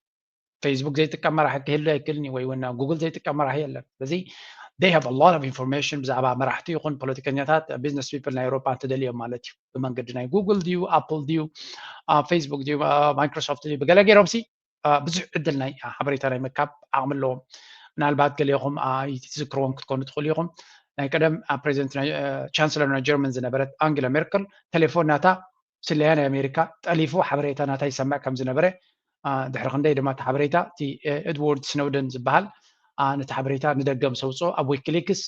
ፌስቡክ ዘይጥቀም መራሒ ክህሉ ኣይክእልን እዩ ወይ እውን ጉግል ዘይጥቀም መራሒ የለን ስለዚ they have a lot of information ብዛዕባ መራሕቲ ይኹን ፖለቲከኛታት business people ናይ ኤሮፓ እንተደልዮም ማለት እዩ ብመንገዲ ናይ ጉግል ድዩ ኣፕል ድዩ ፌስቡክ ድዩ ማይክሮሶፍት ድዩ ብገለ ገይሮም ሲ ብዙሕ ዕድል ናይ ሓበሬታ ናይ ምካብ ዓቕሚ ኣለዎም ምናልባት ገሊኹም ትዝክርዎም ክትኮኑ ትኽእሉ ኢኹም ናይ ቀደም ፕሬዚደንት ቻንስለር ናይ ጀርመን ዝነበረት ኣንግላ ሜርክል ቴሌፎን ናታ ስለያ ናይ ኣሜሪካ ጠሊፉ ሓበሬታ ናታ ይሰምዕ ከም ዝነበረ ድሕሪ ክንደይ ድማ እቲ ሓበሬታ እቲ ኤድዋርድ ስኖውደን ዝበሃል ነቲ ሓበሬታ ንደገ ምስ ኣውፅኦ ኣብ ዊኪሊክስ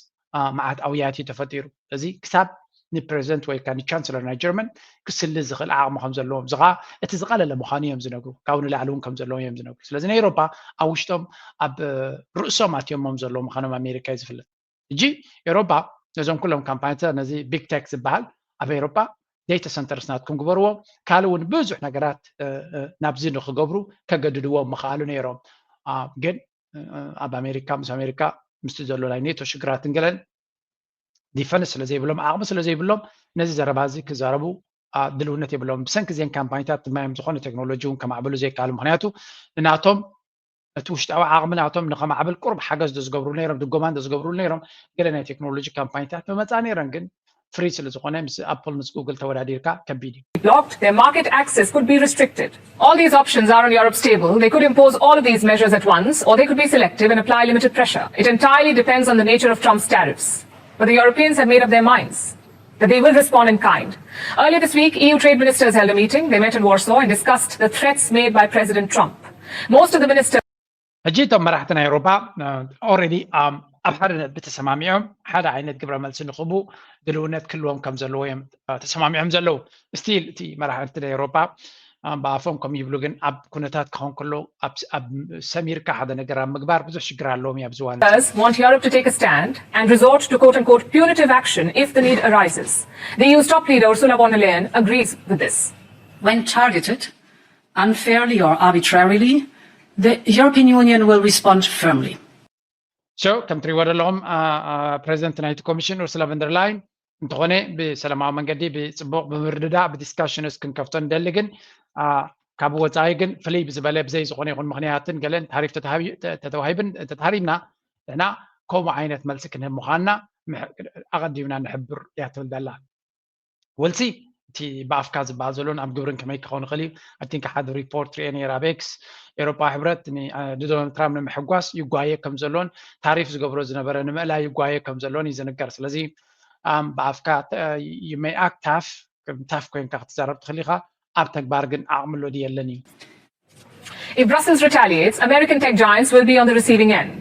መዓት ኣውያት እዩ ተፈጢሩ እዚ ክሳብ ንፕሬዚደንት ወይ ከዓ ንቻንስለር ናይ ጀርመን ክስሊ ዝኽእል ዓቕሚ ከም ዘለዎም እዚ ከዓ እቲ ዝቐለለ ምዃኑ እዮም ዝነግሩ ካብኡ ንላዕሊ እውን ከም ዘለዎም እዮም ዝነግሩ ስለዚ ናይ ኤሮፓ ኣብ ውሽጦም ኣብ ርእሶም ኣትዮሞም ዘለዉ ምዃኖም ኣሜሪካ እዩ ዝፍለጥ ሕጂ ኤሮፓ ነዞም ኩሎም ካምፓኒታት ነዚ ቢግ ቴክ ዝበሃል ኣብ ኤሮፓ data centers ናትኩም ግበርዎ ካልእ እውን ብዙሕ ነገራት ናብዚ ንክገብሩ ከገድድዎም ምኽኣሉ ነይሮም ግን ኣብ ኣሜሪካ ምስ ኣሜሪካ ምስቲ ዘሎ ናይ ኔቶ ሽግራትን ገለን ዲፈንስ ስለ ዘይብሎም ዓቕሚ ስለ ዘይብሎም ነዚ ዘረባ እዚ ክዛረቡ ድልውነት የብሎም ብሰንኪ እዚን ካምፓኒታት ድማ እዮም ዝኾነ ቴክኖሎጂ እውን ከማዕብሉ ዘይከኣሉ ምክንያቱ ንናቶም እቲ ውሽጣዊ ዓቕሚ ናቶም ንኸማዕብል ቁሩብ ሓገዝ ዶ ዝገብሩሉ ነይሮም ድጎማን ዶ ዝገብሩሉ ነይሮም ገለ ናይ ቴክኖሎጂ ካምፓኒታት መመፃ ነይረን ግን ፍሪ ስለ ዝኾነ ምስ ኣፕል ምስ ጉግል ተወዳዲርካ ከቢድ እዩ blocked, their market access could be restricted. All these options are on Europe's table. They could impose all of these measures at once, or they could be selective and apply limited pressure. It entirely depends on the nature of Trump's tariffs. But the Europeans have made up their minds that they will respond in kind. Earlier this week, E U trade ministers held a meeting. They met in Warsaw and discussed the threats made by President Trump. Most of the ministers ሕጂ እቶም መራሕቲ ናይ ኤውሮፓ already ኣብ ሓደ ነጥቢ ተሰማሚዖም ሓደ ዓይነት ግብረ መልሲ ንኽቡ ድልውነት ክህልዎም ከም ዘለዎ እዮም ተሰማሚዖም ዘለዉ still እቲ መራሕቲ ናይ ኤውሮፓ ብኣፎም ከም ይብሉ ግን ኣብ ኩነታት ክኸውን ከሎ ኣብ ሰሚርካ ሓደ ነገር ኣብ ምግባር ብዙሕ ሽግር ኣለዎም እዩ ኣብዚ ዋን want Europe to take a stand and resort to quote unquote punitive action if the need arises. The E U's top leader Ursula von der Leyen agrees with this. When targeted unfairly or arbitrarily, the European Union will respond firmly. So, ከም ትሪእዎ ዘለኹም ፕሬዚደንት ናይቲ ኮሚሽን ኡርሱላ ቨንደርላይን እንተኾነ ብሰላማዊ መንገዲ ብፅቡቕ ብምርድዳእ ብዲስካሽንስ ክንከፍቶ ንደሊ ግን ካብ ወፃኢ ግን ፍልይ ብዝበለ ብዘይ ዝኾነ ይኹን ምኽንያትን ገለን ታሪፍ ተተዋሂብን ተተሃሪብና ንሕና ከምኡ ዓይነት መልሲ ክንህብ ምዃንና ኣቐዲምና ንሕብር እያ ትብል ዘላ ወልሲ እቲ ብኣፍካ ዝበሃል ዘሎን ኣብ ግብርን ከመይ ክኸውን ይኽእል እዩ ኣቲንካ ሓደ ሪፖርት ርአ ነይር ኣብ ኤክስ ኤሮፓ ሕብረት ንዶናልድ ትራምፕ ንምሕጓስ ይጓየ ከም ዘሎን ታሪፍ ዝገብሮ ዝነበረ ንምእላይ ይጓየ ከም ዘሎን እዩ ዝንገር ስለዚ ብኣፍካ you may act tough ከም ታፍ ኮይንካ ክትዛረብ ትኽእል ኢኻ ኣብ ተግባር ግን ዓቕሚ ኣሎ ድዩ የለን እዩ If Brussels retaliates, American tech giants will be on the receiving end.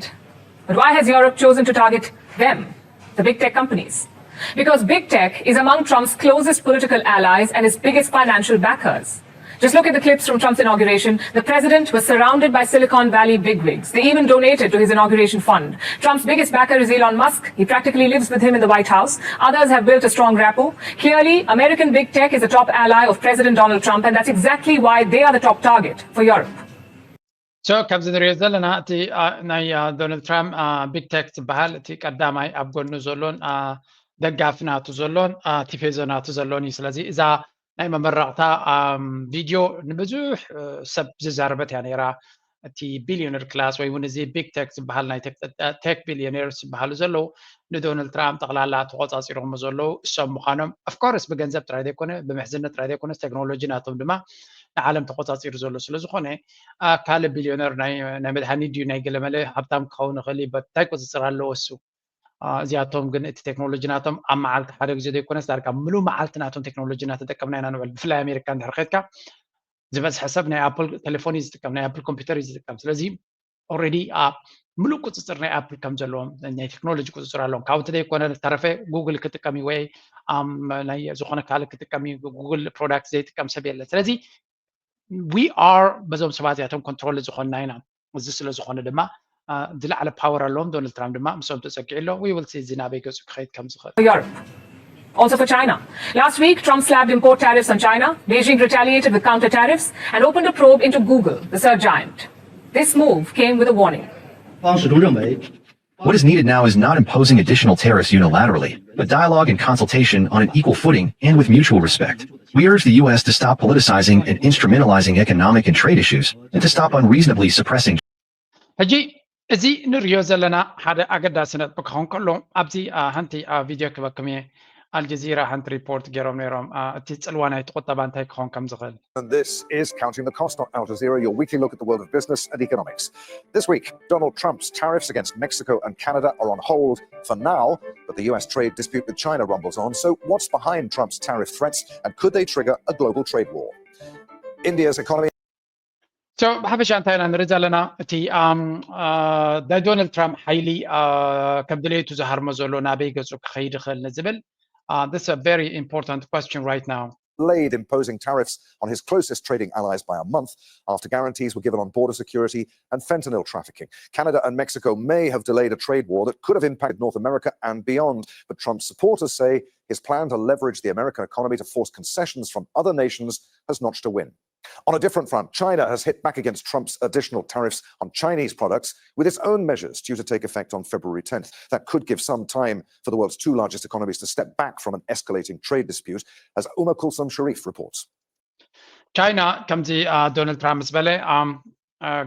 But why has Europe chosen to target them, the big tech companies? Because big tech is among Trump's closest political allies and his biggest financial backers. Just look at the clips from Trump's inauguration. The president was surrounded by Silicon Valley bigwigs. They even donated to his inauguration fund. Trump's biggest backer is Elon Musk. He practically lives with him in the White House. Others have built a strong rapport. Clearly, American big tech is a top ally of President Donald Trump, and that's exactly why they are the top target for Europe. So, ካብዚ ንሪኦ ዘለና እቲ ናይ ዶናልድ ትራምፕ ቢግ ቴክ ዝበሃል እቲ ቀዳማይ ኣብ ጎኑ ዘሎን ደጋፊ ናቱ ዘሎን ቲፌዞ ናቱ ዘሎን እዩ። ስለዚ እዛ ናይ መመረቕታ ቪድዮ ንብዙሕ ሰብ ዝዛረበት እያ ነይራ። እቲ ቢልዮነር ክላስ ወይ እውን እዚ ቢግ ቴክ ዝበሃል ናይ ቴክ ቢልዮነርስ ዝበሃሉ ዘለዉ ንዶናልድ ትራምፕ ጠቕላላ ተቆፃፂሮሞ ዘለዉ እሶም ምዃኖም ኦፍኮርስ ብገንዘብ ጥራይ ዘይኮነ ብመሕዝነት ጥራይ ዘይኮነስ ቴክኖሎጂ ናቶም ድማ ንዓለም ተቆፃፂሩ ዘሎ ስለዝኾነ ካልእ ቢልዮነር ናይ መድሃኒት ድዩ ናይ ገለመለ ሃብታም ክኸውን ይኽእል እዩ እንታይ ቁፅፅር ኣለዎ እሱ። እዚኣቶም ግን እቲ ቴክኖሎጂ ናቶም ኣብ መዓልቲ ሓደ ግዜ ዘይኮነስ ዳርጋ ምሉእ መዓልቲ ናቶም ቴክኖሎጂ እናተጠቀምና ኢና ንውዕል። ብፍላይ ኣሜሪካ እንድሕር ከድካ ዝበዝሐ ሰብ ናይ ኣፕል ቴሌፎን እዩ ዝጥቀም፣ ናይ ኣፕል ኮምፒውተር እዩ ዝጥቀም። ስለዚ ኦልሬዲ ምሉእ ቁፅፅር ናይ ኣፕል ከም ዘለዎም ናይ ቴክኖሎጂ ቁፅፅር ኣለዎም። ካብኡ እንተዘይኮነ ዝተረፈ ጉግል ክጥቀም እዩ ወይ ናይ ዝኾነ ካልእ ክጥቀም እዩ። ጉግል ፕሮዳክት ዘይጥቀም ሰብ የለን። ስለዚ we are በዞም ሰባት እዚኣቶም ኮንትሮል ዝኾንና ኢና። እዚ ስለ ዝኾነ ድማ ዝለዓለ ፓወር ኣለዎም። ዶናልድ ትራምፕ ድማ ምስኦም ተፀጊዑ ኣሎ። We will see እዚ ናበይ ገፁ ክኸይድ ከም ዝኽእል። Europe. Also for China. Last week, Trump slapped import tariffs on China. Beijing retaliated with counter tariffs and opened a probe into Google, the search giant. This move came with a warning. 方始终认为 What is needed now is not imposing additional tariffs unilaterally, but dialogue and consultation on an equal footing and with mutual respect. We urge the U S to stop politicizing and instrumentalizing economic and trade issues and to stop unreasonably suppressing ሕጂ እዚ ንሪኦ ዘለና ሓደ ኣገዳሲ ነጥቢ ክኸውን ከሎ ኣብዚ ሓንቲ ቪድዮ ክበኩም እየ። ኣልጀዚራ ሓንቲ ሪፖርት ገይሮም ነይሮም እቲ ፅልዋ ናይቲ ቁጠባ እንታይ ክኸውን ከም ዝኽእል። And this is Counting the Cost on Al Jazeera, your weekly look at the world of business and economics. This week, Donald Trump's tariffs against Mexico and Canada are on hold for now, but the U S trade dispute with China rumbles on. So, what's behind Trump's tariff threats and could they trigger a global trade war? India's economy So ብሓፈሻ እንታይ ኢና ንርኢ ዘለና እቲ ናይ ዶናልድ ትራምፕ ሓይሊ ከም ድሌቱ ዝሃርሞ ዘሎ ናበይ ገፁ ክኸይድ ይኽእል ንዝብል this is a very important question right now. Delayed imposing tariffs on his closest trading allies by a month after guarantees were given on border security and fentanyl trafficking. Canada and Mexico may have delayed a trade war that could have impacted North America and beyond, but Trump's supporters say his plan to leverage the American economy to force concessions from other nations has notched a win. On a different front, China has hit back against Trump's additional tariffs on Chinese products with its own measures due to take effect on February tenth. That could give some time for the world's two largest economies to step back from an escalating trade dispute, as Uma Kulsum Sharif reports. ቻይና ከምዚ ዶናልድ ትራምፕ ምስ በለ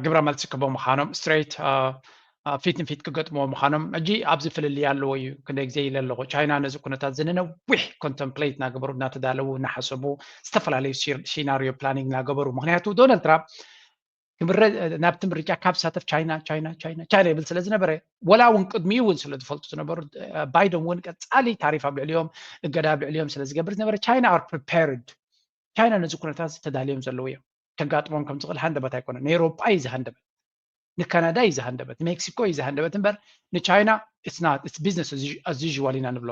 ግብረ መልሲ ክህቦ ምዃኖም ስትሬት ፊት ንፊት ክገጥምዎ ምዃኖም ሕጂ ኣብዚ ፍልልይ ኣለዎ እዩ። ክንደይ ግዜ ኢለ ኣለኹ። ቻይና ነዚ ኩነታት እዚ ንነዊሕ ኮንተምፕሌት እናገበሩ እናተዳለዉ እናሓሰቡ ዝተፈላለዩ ሲናሪዮ ፕላኒንግ እናገበሩ ምክንያቱ ዶናልድ ትራምፕ ናብቲ ምርጫ ካብ ዝሳተፍ ቻይና ቻይና ቻይና ቻይና ይብል ስለ ዝነበረ ወላ እውን ቅድሚኡ እውን ስለ ዝፈልጡ ዝነበሩ ባይደን እውን ቀፃሊ ታሪፍ ኣብ ልዕሊኦም እገዳ ኣብ ልዕሊኦም ስለ ዝገብር ዝነበረ ቻይና are prepared. ቻይና ነዚ ኩነታት ተዳልዮም ዘለዉ እዮም። ከጋጥሞም ከም ዝኽእል ሃንደበት ኣይኮነን። ንኤሮጳ እዩ ዝሃንደበት፣ ንካናዳ እዩ ዝሃንደበት፣ ንሜክሲኮ እዩ ዝሃንደበት እምበር ንቻይና it's not, it's business as usual ኢና ንብሎ።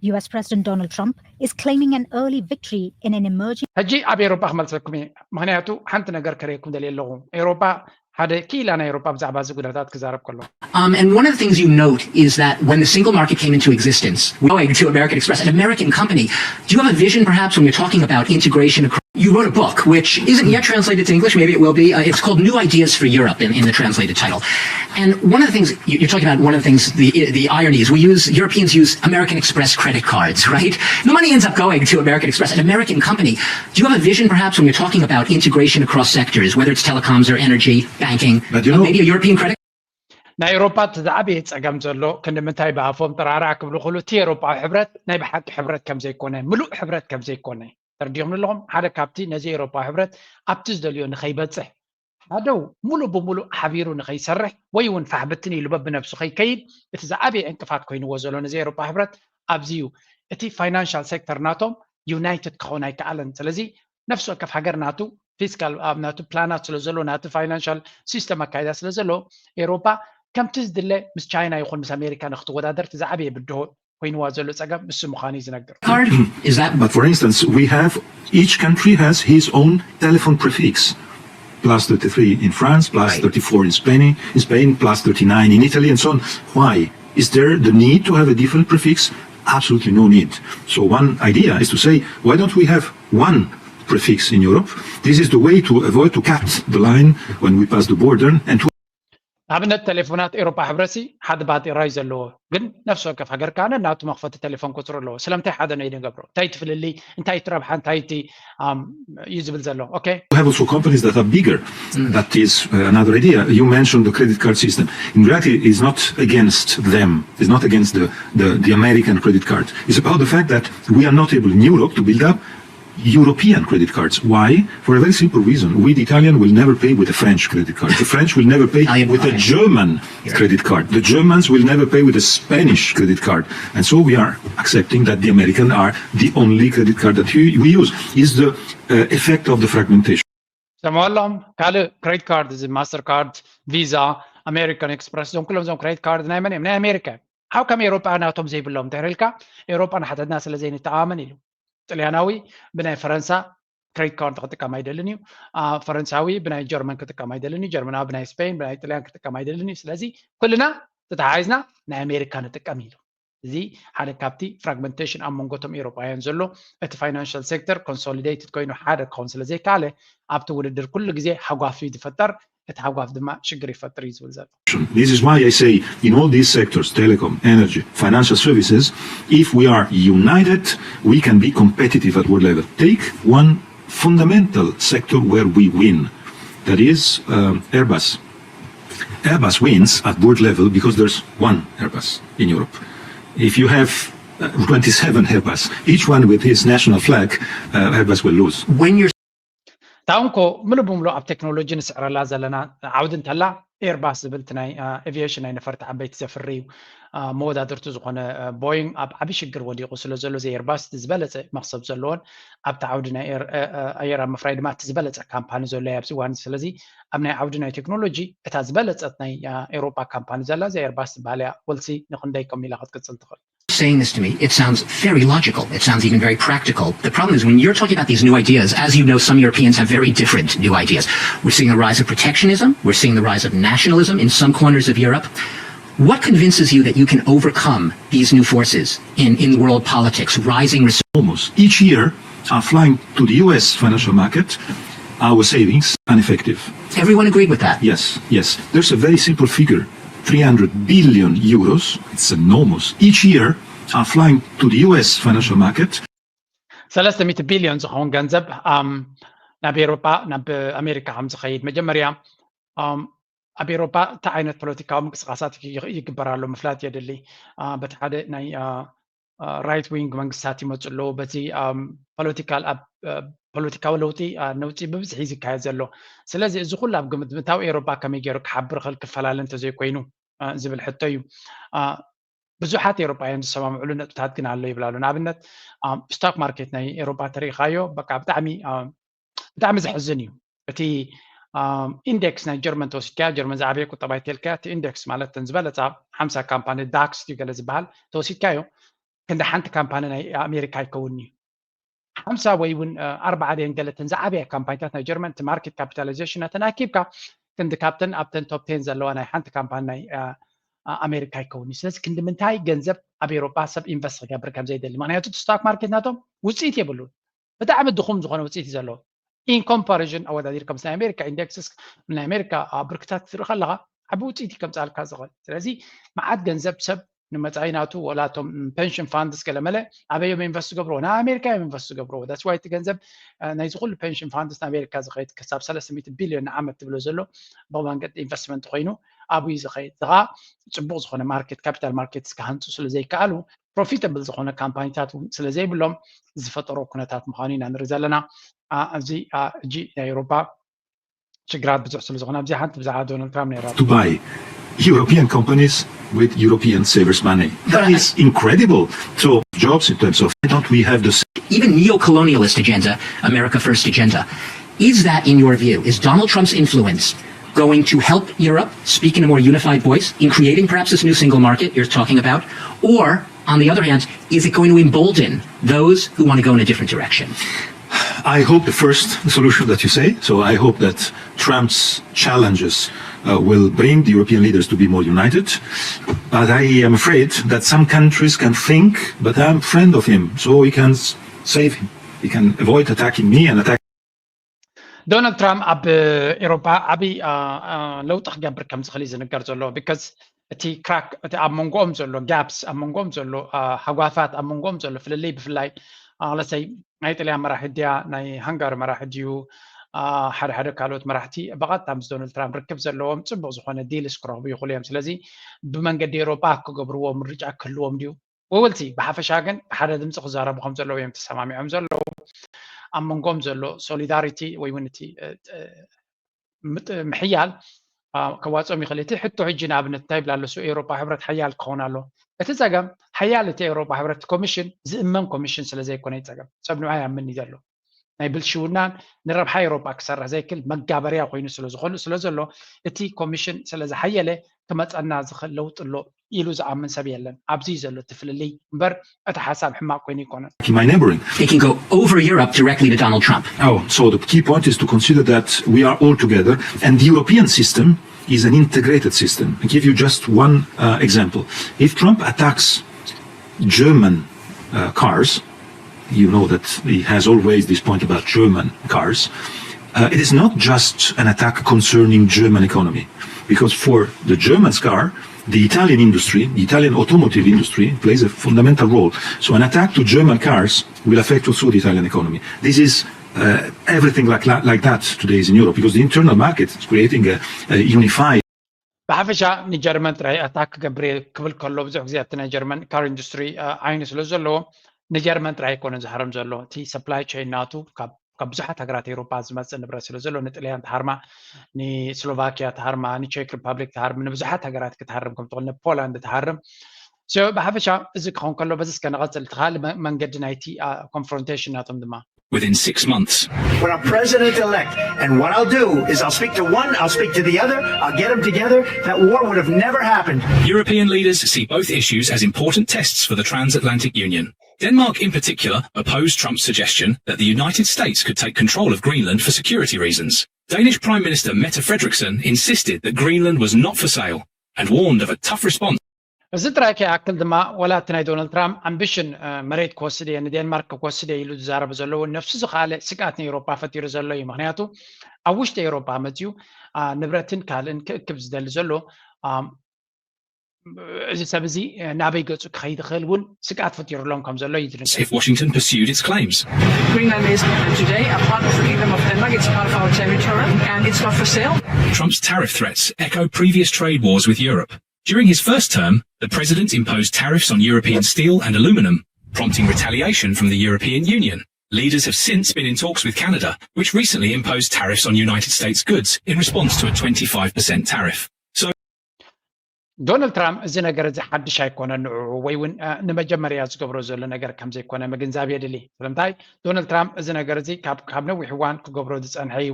U S President Donald Trump is claiming an early victory in an emerging ሕጂ ኣብ ኤሮጳ ክመልሰኩም እየ፣ ምክንያቱ ሓንቲ ነገር ከርእየኩም ደልየ ኣለኹ። ኤሮጳ ሓደ ክኢላ ናይ ኤሮጳ ብዛዕባ እዚ ጉዳታት ክዛረብ ከሎ Um, and one of the things you note is that when the single market came into existence, owing to American Express, an American company, do you have a vision perhaps when you're talking about integration? Across? You wrote a book which isn't yet translated to English, maybe it will be. Uh, it's called New Ideas for Europe in, in the translated title. And one of the things you- you're talking about, one of the things, the, the irony is we use, Europeans use American Express credit cards, right? The money ends up going to American Express, an American company. Do you have a vision perhaps when you're talking about integration across sectors, whether it's telecoms or energy, banking, But you uh, know- maybe a European credit? ናይ ኤሮፓ እቲ ዝዓበየ ፀገም ዘሎ ክንዲ ምንታይ ብኣፎም ጥራርዓ ክብሉ ክሉ እቲ ኤሮፓዊ ሕብረት ናይ ብሓቂ ሕብረት ከም ዘይኮነ ምሉእ ሕብረት ከም ዘይኮነ ተረዲኦም ኣለኹም። ሓደ ካብቲ ነዚ ኤሮፓዊ ሕብረት ኣብቲ ዝደልዮ ንኸይበፅሕ ሓደው ሙሉእ ብሙሉእ ሓቢሩ ንኸይሰርሕ ወይ እውን ፋሕብትን ኢሉ በብነብሱ ከይከይድ እቲ ዝዓበየ ዕንቅፋት ኮይንዎ ዘሎ ነዚ ኤሮፓ ሕብረት ኣብዚ እዩ። እቲ ፋይናንሻል ሴክተር ናቶም ዩናይትድ ክኸውን ኣይከኣለን። ስለዚ ነፍሲ ወከፍ ሃገር ናቱ ፊስካል ኣብ ናቱ ፕላናት ስለ ዘሎ ናቱ ፋይናንሻል ሲስተም ኣካይዳ ስለ ዘሎ ኤሮፓ ከምቲ ዝድለ ምስ ቻይና ይኹን ምስ ኣሜሪካ ንክትወዳደር እቲ ዝዓበየ ብድሆ ኮይንዋ ዘሎ ፀገም እሱ ምዃኑ እዩ ዝነግር። Card? Is that But for instance, we have each country has his own telephone prefix. Plus thirty-three in France, plus Right. thirty-four in Spain, in Spain, plus thirty-nine in Italy, and so on. Why? Is there the need to have a different prefix? Absolutely no need. So one idea is to say, why don't we have one prefix in Europe? This is the way to avoid to cut the line when we pass the border and to ኣብነት ቴሌፎናት ኤሮፓ ሕብረሲ ሓደ ባጤራ እዩ ዘለዎ፣ ግን ነፍሲ ወከፍ ሃገር ከኣ ናቱ መኽፈቲ ቴሌፎን ቁፅሪ ኣለዎ። ስለምንታይ ሓደ ነው ንገብሮ? እንታይ ትፍልልይ? እንታይ ትረብሓ? እንታይ እቲ እዩ ዝብል ዘሎ? Okay. We have also companies that are bigger. That is uh, another idea. You mentioned the credit card system. In reality, it's not against them. It's not against the, the, the American credit card. It's about the fact that we are not able in Europe to build up European credit cards. Why? For a very simple reason. We, the Italian, will never pay with a French credit card. The French will never pay with a German credit card. The Germans will never pay with a Spanish credit card. And so we are accepting that the Americans are the only credit card that we, we use. Is the uh, effect of the fragmentation. ሰምዖ ኣለኹም። ካልእ ክሬዲት ካርድ፣ እዚ ማስተር ካርድ፣ ቪዛ፣ ኣሜሪካን ኤክስፕረስ፣ እዞም ኩሎም እዞም ክሬዲት ካርድ ናይ መን እዮም? ናይ ኣሜሪካ እዮም። How come ኤውሮጳ ናቶም ዘይብሎም እንተሪልካ፣ ኤውሮጳ ንሓተትና ስለ ዘይንተኣማመን ኢሉ። ጥልያናዊ ብናይ ፈረንሳ ክሬዲት ካርድ ክጥቀም ኣይደልን እዩ። ፈረንሳዊ ብናይ ጀርመን ክጥቀም ኣይደልን እዩ። ጀርመናዊ ብናይ ስፔን፣ ብናይ ጥልያን ክጥቀም ኣይደልን እዩ። ስለዚ ኩልና ተተሓሒዝና ናይ ኣሜሪካ ንጥቀም ኢሉ። እዚ ሓደ ካብቲ ፍራግመንቴሽን ኣብ መንጎቶም ኤውሮጳውያን ዘሎ፣ እቲ ፋይናንሻል ሴክተር ኮንሶሊዴትድ ኮይኑ ሓደ ክኸውን ስለ ዘይከኣለ ኣብቲ ውድድር ኩሉ ግዜ ሃጓፍ እዩ ዝፈጠር። እቲ ሃጓፍ ድማ ሽግር ይፈጥር እዩ ዝብል ዘሎ። This is why I say in all these sectors, telecom, energy, financial services, if we are united, we can be competitive at world level. Take one fundamental sector where we win, that is um, Airbus. Airbus wins at world level because there's one Airbus in Europe. If you have uh, twenty-seven Airbus, each one with his national flag, uh, Airbus will lose. When you're እታ እንኮ ምሉእ ብምሉእ ኣብ ቴክኖሎጂ ንስዕረላ ዘለና ዓውዲ እንተላ ኤርባስ ዝብል እቲ ናይ ኤቪዬሽን ናይ ነፈርቲ ዓበይቲ ዘፍሪ እዩ። መወዳድርቱ ዝኾነ ቦይንግ ኣብ ዓብዪ ሽግር ወዲቑ ስለ ዘሎ እዚ ኤርባስ እቲ ዝበለፀ መኽሰብ ዘለዎን ኣብቲ ዓውዲ ናይ ኣየር ኣብ ምፍራይ ድማ እቲ ዝበለፀ ካምፓኒ ዘሎ ኣብዚ እዋን። ስለዚ ኣብ ናይ ዓውዲ ናይ ቴክኖሎጂ እታ ዝበለፀት ናይ ኤውሮጳ ካምፓኒ ዘላ እዚ ኤርባስ ዝበሃል እያ። ወልሲ ንክንደይ ከም ኢላ ክትቅፅል ትኽእል? Saying this to me, it sounds very logical. It sounds even very practical. The problem is when you're talking about these new ideas, as you know, some Europeans have very different new ideas. We're seeing the rise of protectionism. We're seeing the rise of nationalism in some corners of Europe. What convinces you that you can overcome these new forces in, in world politics, rising res- Almost each year are flying to the U S financial market, our savings are ineffective. Everyone agreed with that. Yes, yes. There's a very simple figure, three hundred billion euros, it's enormous, each year are flying to the U S financial market. ሰለስተ ሚእቲ ቢልዮን ዝኸውን ገንዘብ ናብ ኤውሮጳ ናብ ኣሜሪካ ከም ዝኸይድ መጀመርያ ኣብ ኤውሮጳ እንታይ ዓይነት ፖለቲካዊ ምንቅስቃሳት ይግበር ኣሎ ምፍላጥ የድሊ። በቲ ሓደ ናይ ራይት ዊንግ መንግስታት ይመፁ ኣለዉ። በዚ ፖለቲካል ኣብ ፖለቲካዊ ለውጢ ነውፂ ብብዝሒ እዩ ዝካየድ ዘሎ። ስለዚ እዚ ኩሉ ኣብ ግምት ምእታው ኤውሮጳ ከመይ ገይሩ ክሓብር ይኽእል ክፈላለ እንተዘይኮይኑ ዝብል ሕቶ እዩ። ብዙሓት ኤውሮጳውያን ዝሰማምዕሉ ነጥብታት ግን ኣሎ ይብል ኣሎ። ንኣብነት ስቶክ ማርኬት ናይ ኤውሮጳ ተሪኢኻዮ በቃ ብጣዕሚ ብጣዕሚ ዘሕዝን እዩ። እቲ ኢንዴክስ ናይ ጀርመን ተወሲድካያ፣ ጀርመን ዝዓበየ ቁጠባ ይተልካያ፣ እቲ ኢንዴክስ ማለት እተን ዝበለፃ ሓምሳ ካምፓኒ ዳክስ እዩ ገለ ዝበሃል ተወሲድካዮ ክንዲ ሓንቲ ካምፓኒ ናይ ኣሜሪካ ኣይከውን እዩ። ሓምሳ ወይ እውን ኣርባዓ ደን ገለተን ዝዓበያ ካምፓኒታት ናይ ጀርመን እቲ ማርኬት ካፒታላይዜሽን ናተን ኣኪብካ ክንዲ ካብተን ኣብተን ቶፕ ቴን ዘለዋ ናይ ሓንቲ ካምፓኒ ናይ ኣሜሪካ ኣይከውን እዩ። ስለዚ ክንዲ ምንታይ ገንዘብ ኣብ ኤውሮጳ ሰብ ኢንቨስት ክገብር ከም ዘይደሊ፣ ምክንያቱ እቲ ስቶክ ማርኬት ናቶም ውፅኢት የብሉን። ብጣዕሚ ድኹም ዝኾነ ውፅኢት እዩ ዘለዎ። ኢን ኮምፓሪዥን ኣወዳዲርካ ምስ ናይ ኣሜሪካ ኢንዴክስስ ናይ ኣሜሪካ ብርክታት ክትርኢ ከለካ ዓቢ ውፅኢት እዩ ከምፅኣልካ ዝኽእል። ስለዚ መዓት ገንዘብ ሰብ ንመፃኢ ናቱ ወላቶም ፔንሽን ፋንድስ ገለመለ ኣበዮም ኢንቨስት ዝገብርዎ ናብ ኣሜሪካ እዮም ኢንቨስት ዝገብርዎ። ዳትስ ዋይ እቲ ገንዘብ ናይዚ ኩሉ ፔንሽን ፋንድስ ንኣሜሪካ ዝኸይድ ክሳብ ሰለስተ ሚእቲ ቢልዮን ንዓመት ትብሎ ዘሎ ብመንገዲ ኢንቨስትመንት ኮይኑ ኣብኡ እዩ ዝኸይድ። እዚ ከዓ ፅቡቅ ዝኾነ ማርኬት ካፒታል ማርኬትስ ክሃንፁ ስለ ዘይከኣሉ ፕሮፊተብል ዝኾነ ካምፓኒታት እውን ስለ ዘይብሎም ዝፈጠሮ ኩነታት ምዃኑ ኢና ንርኢ ዘለና። ኣብዚ ሕጂ ናይ ኤውሮፓ ሽግራት ብዙሕ ስለ ዝኾነ ኣብዚ ሓንቲ ብዛዕባ ዶናልድ ትራምፕ ነይራ to buy European companies with European savers' money. That is incredible. So jobs in terms of don't we have the same Even neo-colonialist agenda, America First agenda. Is that, in your view, is Donald Trump's influence going to help Europe speak in a more unified voice in creating perhaps this new single market you're talking about? Or, on the other hand, is it going to embolden those who want to go in a different direction? I hope the first solution that you say. So I hope that Trump's challenges uh, will bring the European leaders to be more united. But I am afraid that some countries can think, but I'm a friend of him, so he can s- save him. He can avoid attacking me and attack. ዶናልድ ትራምፕ ኣብ ኤሮፓ ዓብይ ለውጢ ክገብር ከም ዝኽእል እዩ ዝንገር ዘሎ። ቢካዝ እቲ ክራክ እቲ ኣብ መንጎኦም ዘሎ ጋፕስ ኣብ መንጎኦም ዘሎ ሃጓፋት ኣብ መንጎኦም ዘሎ ፍልልይ ብፍላይ ለሰይ ናይ ጥልያን መራሒ ድያ ናይ ሃንጋሪ መራሒ ድዩ ሓደ ሓደ ካልኦት መራሕቲ ብቐጥታ ምስ ዶናልድ ትራምፕ ርክብ ዘለዎም ፅቡቅ ዝኾነ ዲልስ ክረኽቡ ይኽእሉ እዮም። ስለዚ ብመንገዲ ኤሮፓ ክገብርዎ ምርጫ ክህልዎም ድዩ? We will see። ብሓፈሻ ግን ብሓደ ድምፂ ክዛረቡ ከም ዘለዉ እዮም ተሰማሚዖም ዘለዉ። ኣብ መንጎም ዘሎ ሶሊዳሪቲ ወይ እውን እቲ ምሕያል ከዋፅኦም ይኽእል። እቲ ሕቶ ሕጂ ንኣብነት እንታይ ይብል ኣሎ? ኤውሮፓ ሕብረት ሓያል ክኸውን ኣሎ። እቲ ፀገም ሓያል እቲ ኤውሮፓ ሕብረት ኮሚሽን ዝእመን ኮሚሽን ስለ ዘይኮነ ይፀገም ሰብ ንዑ ይኣምን እዩ ዘሎ ናይ ብልሽውናን ንረብሓ ኤውሮፓ ክሰርሕ ዘይክል መጋበርያ ኮይኑ ስለዝኾኑ ስለ ዘሎ እቲ ኮሚሽን ስለ ዝሓየለ ክመፀና ዝኽእል ለውጢ ኣሎ ኢሉ ዝኣምን ሰብ የለን። ኣብዚ እዩ ዘሎ እቲ ፍልልይ እምበር እቲ ሓሳብ ሕማቅ ኮይኑ ይኮነን። My neighboring. They can go over Europe directly to Donald Trump. Oh, so the key point is to consider that we are all together, and the European system is an integrated system. I'll give you just one uh, example. If Trump attacks German uh, cars, you know that he has always this point about German cars. Uh, it is not just an attack concerning German economy, because for the German car, the Italian industry, the Italian automotive industry, plays a fundamental role. So an attack to German cars will affect also the Italian economy. This is uh, everything like, like that today is in Europe, because the internal market is creating a, a unified ብሓፈሻ ንጀርመን ጥራይ ኣታክ ክገብር ክብል ከሎ ብዙሕ ግዜ ኣብቲ ናይ ጀርመን ካር ኢንዱስትሪ ዓይኒ ስለ ዘለዎ ንጀርመን ጥራይ ኣይኮነን ዝሃርም ዘሎ። እቲ ሰፕላይ ቸይን ናቱ ካብ ብዙሓት ሃገራት ኤውሮፓ ዝመፅእ ንብረት ስለ ዘሎ ንጥልያን ተሃርማ፣ ንስሎቫኪያ ተሃርማ፣ ንቼክ ሪፓብሊክ ተሃርም፣ ንብዙሓት ሃገራት ክትሃርም ከም ትኽእል ንፖላንድ ተሃርም። ብሓፈሻ እዚ ክኸውን ከሎ በዚ እስከ ንቐፅል። እቲ ካልእ መንገዲ ናይቲ ኮንፍሮንቴሽን ናቶም ድማ within six months. When I'm president elect, and what I'll do is I'll speak to one, I'll speak to the other, I'll get them together. That war would have never happened. European leaders see both issues as important tests for the transatlantic union. Denmark, in particular, opposed Trump's suggestion that the United States could take control of Greenland for security reasons. Danish Prime Minister Mette Frederiksen insisted that Greenland was not for sale and warned of a tough response. እዚ ጥራይ ከይኣክል ድማ ወላ እቲ ናይ ዶናልድ ትራምፕ ኣምቢሽን መሬት ክወስድ እየ ንዴንማርክ ክወስድ እየ ኢሉ ዝዛረብ ዘለዉ ነፍሱ ዝኸኣለ ስግኣት ንኤውሮፓ ፈጢሩ ዘሎ እዩ። ምክንያቱ ኣብ ውሽጢ ኤውሮፓ መፅዩ ንብረትን ካልእን ክእክብ ዝደሊ ዘሎ እዚ ሰብ እዚ ናበይ ገፁ ክኸይድ ይኽእል እውን ስግኣት ፈጢሩሎም ከም ዘሎ እዩ ዝንገር። If Washington pursued its claims. Greenland is today a part of the Kingdom of Denmark. It's part of our territory and it's not for sale. Trump's tariff threats echo previous trade wars with Europe. During his first term, the president imposed tariffs on European steel and aluminum, prompting retaliation from the European Union. Leaders have since been in talks with Canada, which recently imposed tariffs on United States goods in response to a twenty-five percent tariff. ዶናልድ ትራምፕ እዚ ነገር እዚ ሓድሽ ኣይኮነን ንዕኡ ወይ እውን ንመጀመርያ ዝገብሮ ዘሎ ነገር ከም ዘይኮነ ምግንዛብ የድሊ። ስለምንታይ ዶናልድ ትራምፕ እዚ ነገር እዚ ካብ ነዊሕ እዋን ክገብሮ ዝፀንሐ እዩ።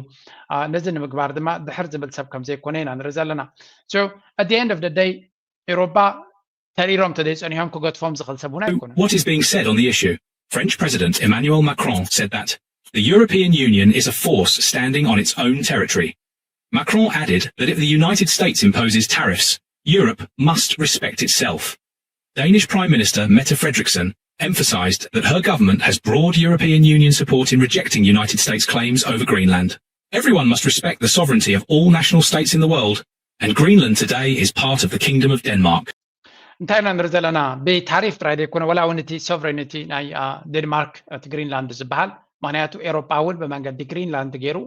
ነዚ ንምግባር ድማ ድሕር ዝብል ሰብ ከም ዘይኮነ ኢና ንርኢ ዘለና። At the end of the day ኤውሮፓ ተሪሮም ተዘይፀኒሖም ክገድፎም ዝኽእል ሰብ እውን ኣይኮነን። What is being said on the issue? French President Emmanuel Macron said that the European Union is a force standing on its own territory. Macron added that if the United States imposes tariffs, Europe must respect itself. Danish Prime Minister Mette Frederiksen emphasized that her government has broad European Union support in rejecting United States claims over Greenland. Everyone must respect the sovereignty of all national states in the world, and Greenland today is part of the Kingdom of Denmark. እንታይ ኢና ንርኢ ዘለና? ብታሪፍ ጥራይ ዘይኮነ ዋላ እውን እቲ ሶቨሬኒቲ ናይ ዴንማርክ እቲ ግሪንላንድ ዝበሃል ምክንያቱ ኤሮፓ እውን ብመንገዲ ግሪንላንድ ገይሩ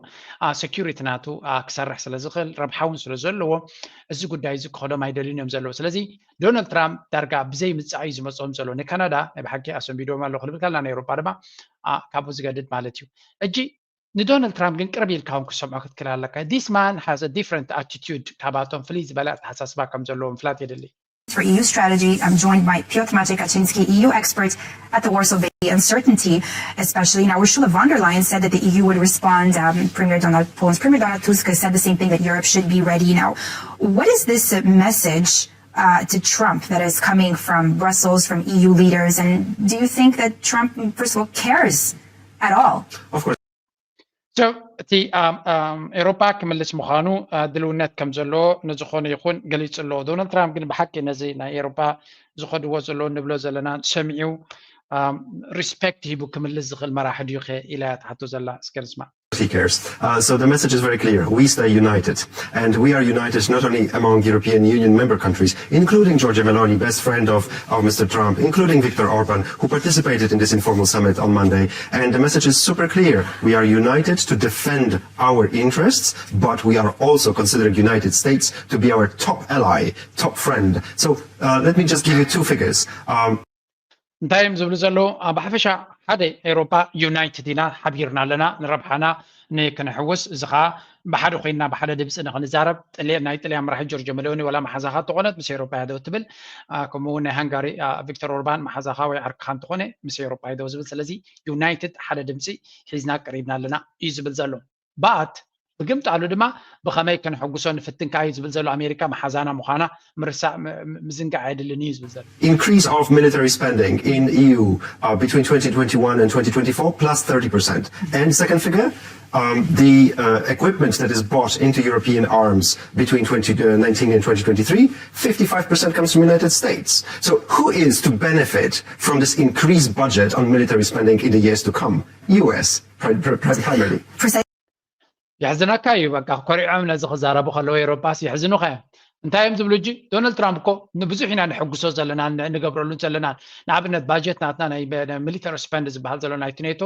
ሰኪሪቲ ናቱ ክሰርሕ ስለ ዝኽእል ረብሓ እውን ስለ ዘለዎ እዚ ጉዳይ እዚ ክኸዶም ኣይደልዩን እዮም ዘለዉ። ስለዚ ዶናልድ ትራምፕ ዳርጋ ብዘይ ምጻእ እዩ ዝመፅኦም ዘሎ። ንካናዳ ናይ ብሓቂ ኣሰንቢዶም ኣሎ ክንብል ከለና ናይ ኤሮፓ ድማ ካብኡ ዝገድድ ማለት እዩ። እጂ ንዶናልድ ትራምፕ ግን ቅርብ ኢልካ እውን ክሰምዖ ክትክእል ኣለካ። This man has a different attitude፣ ካባቶም ፍልይ ዝበለ ኣተሓሳስባ ከም ዘለዎ ምፍላጥ የድሊ። For E U strategy, I'm joined by Piotr Maciej Kaczyński, E U expert at the Warsaw Bay. Uncertainty, especially now, Ursula von der Leyen said that the E U would respond. Um, Premier Donald, Poland's Premier Donald Tusk said the same thing, that Europe should be ready now. What is this uh, message uh, to Trump that is coming from Brussels, from E U leaders? And do you think that Trump, first of all, cares at all? Of course. እቲ ኤሮፓ ክምልስ ምዃኑ ድልውነት ከም ዘለዎ ንዝኾነ ይኹን ገሊጹ ኣለዎ። ዶናልድ ትራምፕ ግን ብሓቂ ነዚ ናይ ኤሮፓ ዝኸድዎ ዘለዉ ንብሎ ዘለና ሰሚዑ ሪስፔክት ሂቡ ክምልስ ዝኽእል መራሒ ድዩ ኢላ እያ ትሓቶ ዘላ። እስከ ንስማዕ። He cares. Uh, so the message is very clear. We stay united. And we are united not only among European Union member countries, including Giorgia Meloni, best friend of, of Mister Trump, including Viktor Orban, who participated in this informal summit on Monday. And the message is super clear. We are united to defend our interests, but we are also considering United States to be our top ally, top friend. So uh, let me just give you two figures. Um, እንታይ እዮም ዝብሉ ዘለዉ? ኣብ ሓፈሻ ሓደ ኤውሮጳ ዩናይትድ ኢና፣ ሓቢርና ኣለና፣ ንረብሓና ንክንሕውስ፣ እዚ ከዓ ብሓደ ኮይንና ብሓደ ድምፂ ንክንዛረብ። ጥልያን ናይ ጥልያን መራሒ ጆርጆ መሎኒ ዋላ መሓዛኻ ተኾነት ምስ ኤውሮጳ እያ ዶ ትብል? ከምኡ እውን ናይ ሃንጋሪ ቪክቶር ኦርባን መሓዛኻ ወይ ዓርክኻ እንተኾነ ምስ ኤውሮጳ እየ ዶ ዝብል? ስለዚ ዩናይትድ ሓደ ድምፂ ሒዝና ቀሪብና ኣለና እዩ ዝብል ዘሎ። ባት ብግምጣሉ ድማ ብኸመይ ክንሕጉሶ ንፍትን ከኣ እዩ ዝብል ዘሎ። ኣሜሪካ መሓዛና ምዃና ምርሳዕ ምዝንጋዕ ኣይድልን እዩ ዝብል ዘሎ። Increase of military spending in E U uh, between twenty twenty-one and twenty twenty-four plus thirty percent. And second figure, um, the uh, equipment that is bought into European arms between twenty nineteen and twenty twenty-three, fifty-five percent comes from the United States. So who is to benefit from this increased budget on military spending in the years to come? U S primarily. የሕዝነካ እዩ። በቃ ኮሪዖም ነዚ ክዛረቡ ከለዉ ኤውሮጳስ የሕዝኑኻ። እንታይ እዮም ዝብሉ እጂ? ዶናልድ ትራምፕ እኮ ንብዙሕ ኢና ንሕጉሶ ዘለና ንገብረሉ ዘለና። ንኣብነት ባጀት ናትና ናይ ሚሊተሪ ስፐንድ ዝበሃል ዘሎ ናይቲ ኔቶ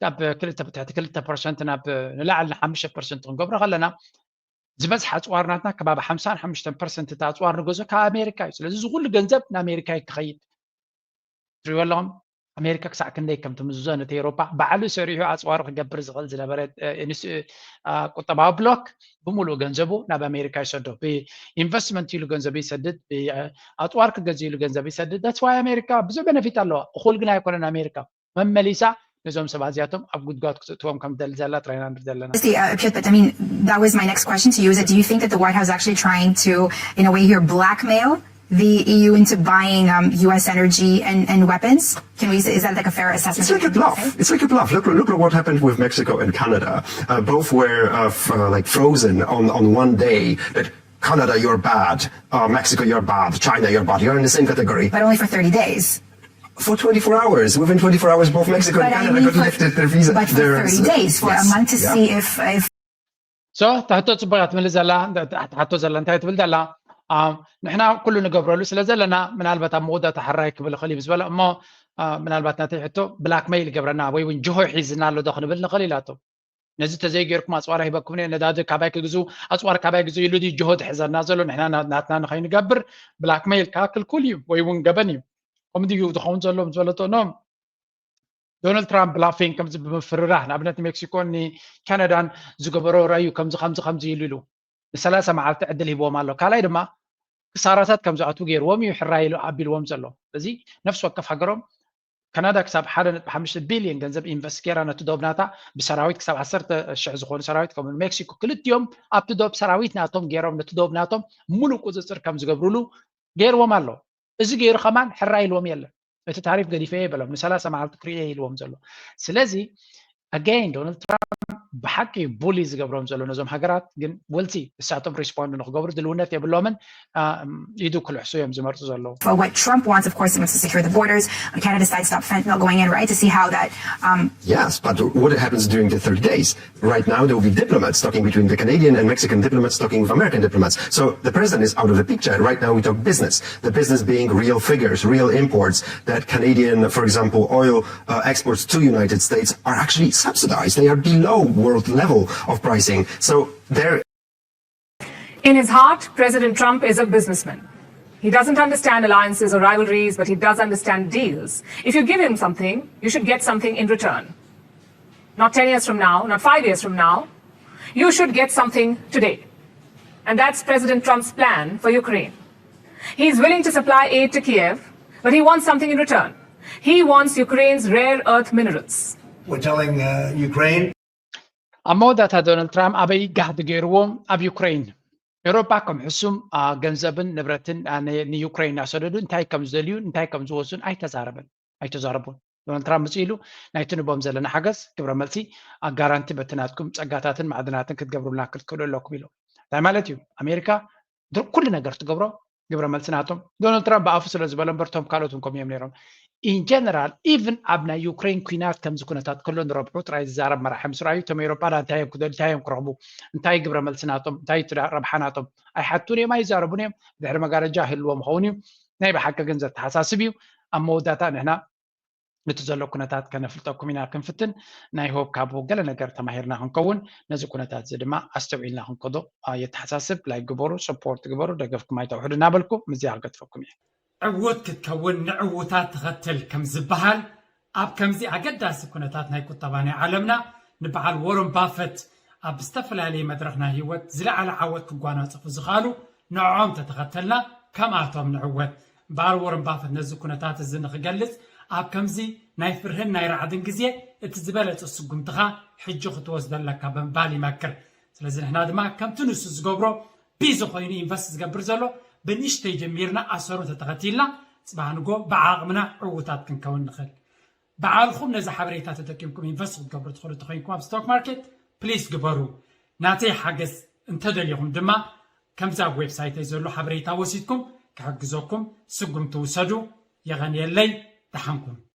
ካብ ክልተ ብትሕቲ ክልተ ፐርሰንት ናብ ንላዕሊ ንሓሙሽተ ፐርሰንት ክንገብሮ ከለና ዝበዝሕ ኣፅዋር ናትና ከባቢ ሓምሳን ሓሙሽተን ፐርሰንት እቲ ኣፅዋር ንገዞ ካብ ኣሜሪካ እዩ። ስለዚ እዚ ኩሉ ገንዘብ ንኣሜሪካ እዩ ክኸይድ። ትሪእዎ ኣለኹም ኣሜሪካ ክሳዕ ክንደይ ከም ትምዝዞ ነቲ ኤውሮጳ ባዕሉ ሰሪሑ ኣፅዋሩ ክገብር ዝኽእል ዝነበረ ቁጠባዊ ብሎክ ብምሉእ ገንዘቡ ናብ ኣሜሪካ ይሰዶ። ብኢንቨስትመንት ኢሉ ገንዘብ ይሰድድ፣ ኣፅዋር ክገዝ ኢሉ ገንዘብ ይሰድድ። That's why ኣሜሪካ ብዙሕ ቤነፊት ኣለዋ። እኹል ግን ኣይኮነን ኣሜሪካ መመሊሳ ነዞም ሰባት እዚኣቶም ኣብ ጉድጓድ ክትእትዎም ከም ትደሊ ዘላ ጥራይ ኢና ንርኢ ዘለና። But I mean, that was my next question to you. Is that do you think that the White House is actually trying to, in a way here, blackmail the E U into buying um, U S energy and, and weapons? Can we? Is that like a fair assessment? It's like a bluff. It's like a bluff. Look, look at what happened with Mexico and Canada. Uh, both were uh, f- uh, like frozen on, on one day. That Canada, you're bad. Uh, Mexico, you're bad. China, you're bad. You're in the same category. But only for thirty days. For twenty-four hours, within twenty-four hours, both Mexico and Canada got lifted their visa. But for thirty days, for a month to see if if so ታሕቶ ፅቡቅ እያ ትምልስ ዘላ። ታሕቶ ዘላ እንታይ ትብል ዘላ? ንሕና ኩሉ ንገብረሉ ስለ ዘለና ምናልባት ኣብ መወዳእታ ሕራይ ክብል ይኽእል እዩ ምስ በለ እሞ ምናልባት ናተይ ሕቶ ብላክመይል ይገብረና ወይ እውን ጅሆ ሒዝና ኣሎ ዶ ክንብል ንኽእል ኢላቶ። ነዚ ተዘይገይርኩም ኣፅዋር ሂበኩም ነዳዲ ካባይ ክግዙ ኣፅዋር ካባይ ግዙ ኢሉ ድዩ ጅሆ ዝሕዘና ዘሎ? ንሕና ናትና ንኸይንገብር ብላክመይል ከዓ ክልኩል እዩ ወይ እውን ገበን እዩ። ከምኡ ድዩ ዝኸውን ዘሎ ምስ በለቶ ኖ ዶናልድ ትራምፕ ብላፊንግ ከምዚ ብምፍርራህ ንኣብነት ሜክሲኮ ንካናዳን ዝገበሮ ራዩ ከምዚ ከምዚ ከምዚ ኢሉ ኢሉ ንሰላሳ መዓልቲ ዕድል ሂብዎም ኣሎ። ካልኣይ ድማ ክሳራታት ከም ዝኣትዉ ገይርዎም እዩ ሕራይ ኢሉ ኣቢልዎም ዘሎ። ስለዚ ነፍሲ ወከፍ ሃገሮም ካናዳ ክሳብ ሓደ ነጥቢ ሓሙሽተ ቢልዮን ገንዘብ ኢንቨስት ገይራ ነቲ ዶብ ናታ ብሰራዊት ክሳብ ዓሰርተ ሽሕ ዝኾኑ ሰራዊት ከምኡ ሜክሲኮ ክልቲኦም ኣብቲ ዶብ ሰራዊት ናቶም ገይሮም ነቲ ዶብ ናቶም ሙሉእ ቁፅፅር ከም ዝገብርሉ ገይርዎም ኣሎ። እዚ ገይሩ ከማን ሕራይ ኢልዎም የለን። እቲ ታሪፍ ገዲፈ ይበሎም ንሰላሳ መዓልቲ ክርእየ ኢልዎም ዘሎ። ስለዚ ኣገይን ዶናልድ ትራምፕ ብሓቂ ቡሊ ዝገብሮም ዘሎ ነዞም ሃገራት ግን ውልቲ እሳቶም ሪስፖንድ ንክገብሩ ድልውነት የብሎምን። ኢዱ ክልሕሱ እዮም ዝመርፁ ዘለዉ። But what Trump wants, of course, he wants to secure the borders. Canada decides to stop fentanyl going in, right? To see how that. Um, Yes, but what happens during the thirty days? Right now, there will be diplomats talking between the Canadian and Mexican diplomats talking with American diplomats. So the president is out of the picture. Right now, we talk business. The business being real figures, real imports. That Canadian, for example, oil uh, exports to United States are actually subsidized. They are below world level of pricing. So there In his heart, President Trump is a businessman. He doesn't understand alliances or rivalries, but he does understand deals. If you give him something, you should get something in return. Not ten years from now, not five years from now. You should get something today. And that's President Trump's plan for Ukraine. He's willing to supply aid to Kiev, but he wants something in return. He wants Ukraine's rare earth minerals. We're telling uh, Ukraine ኣብ መወዳእታ ዶናልድ ትራምፕ ኣበይ ጋህዲ ገይርዎም ኣብ ዩክሬን ኤውሮጳ ከም ሕሱም ገንዘብን ንብረትን ንዩክሬን እናሰደዱ እንታይ ከም ዝደልዩ እንታይ ከም ዝወስዱን ኣይተዛረበን ኣይተዛረቡን። ዶናልድ ትራምፕ ምፅእ ኢሉ ናይቲ ንቦም ዘለና ሓገዝ ግብረ መልሲ ኣጋራንቲ በቲ ናትኩም ፀጋታትን ማዕድናትን ክትገብሩልና ክትክእሉ ኣለኩም ኢሉ። እንታይ ማለት እዩ? ኣሜሪካ ኩሉ ነገር ትገብሮ ግብረ መልሲ ናቶም። ዶናልድ ትራምፕ ብኣፉ ስለ ዝበለ እምበር እቶም ካልኦት እውን ከምኡ እዮም ነይሮም። ኢን ጀነራል ኢቭን ኣብ ናይ ዩክሬን ኩናት ከምዚ ኩነታት ከሎ ንረብሑ ጥራይ ዝዛረብ መራሒ ምስ ረኣዩ እቶም ኤውሮጳ እንታይ እዮም ክደልዩ እንታይ እዮም ክረኽቡ እንታይ ግብረ መልሲ ናቶም እንታይ ረብሓ ናቶም ኣይሓቱን እዮም ኣይዛረቡን እዮም። ድሕሪ መጋረጃ ህልዎም ይኸውን እዩ። ናይ ብሓቂ ግን ዘተሓሳስብ እዩ። ኣብ መወዳእታ ንሕና እቲ ዘሎ ኩነታት ከነፍልጠኩም ኢና ክንፍትን ናይ ሆብ ካብ ገለ ነገር ተማሂርና ክንከውን ነዚ ኩነታት እዚ ድማ ኣስተውዒልና ክንከዶ የተሓሳስብ። ላይክ ግበሩ፣ ሰፖርት ግበሩ፣ ደገፍኩም ኣይተውሕዱ እናበልኩ ምዚኣ ክገድፈኩም እየ። ዕዉት ክትከውን ንዕዉታት ተኸትል ከም ዝበሃል ኣብ ከምዚ ኣገዳሲ ኩነታት ናይ ቁጠባ ናይ ዓለምና ንበዓል ወረን ባፈት ኣብ ዝተፈላለየ መድረኽ ናይ ህይወት ዝለዓለ ዓወት ክጓናፀፉ ዝኽኣሉ ንዕኦም ተተኸተልና ከምኣቶም ንዕወት። በዓል ወረን ባፈት ነዚ ኩነታት እዚ ንክገልፅ ኣብ ከምዚ ናይ ፍርህን ናይ ራዕድን ግዜ እቲ ዝበለፀ ስጉምትኻ ሕጂ ክትወስዶ ኣለካ ብምባል ይመክር። ስለዚ ንሕና ድማ ከምቲ ንሱ ዝገብሮ ቢዚ ኮይኑ ኢንቨስት ዝገብር ዘሎ ብንእሽተይ ጀሚርና ኣሰሩ እንተተኸቲልና ፅባሕ ንጎ ብዓቕምና ዕውታት ክንከውን ንኽእል። በዓልኹም ነዚ ሓበሬታ ተጠቂምኩም ኢንቨስት ክትገብሩ ትኽእሉ እንተኮይንኩም ኣብ ስቶክ ማርኬት ፕሊስ ግበሩ። ናተይ ሓገዝ እንተደሊኹም ድማ ከምዚ ኣብ ዌብሳይተይ ዘሎ ሓበሬታ ወሲድኩም ክሕግዘኩም ስጉምቲ ውሰዱ። የቐንየለይ። ደሓንኩም።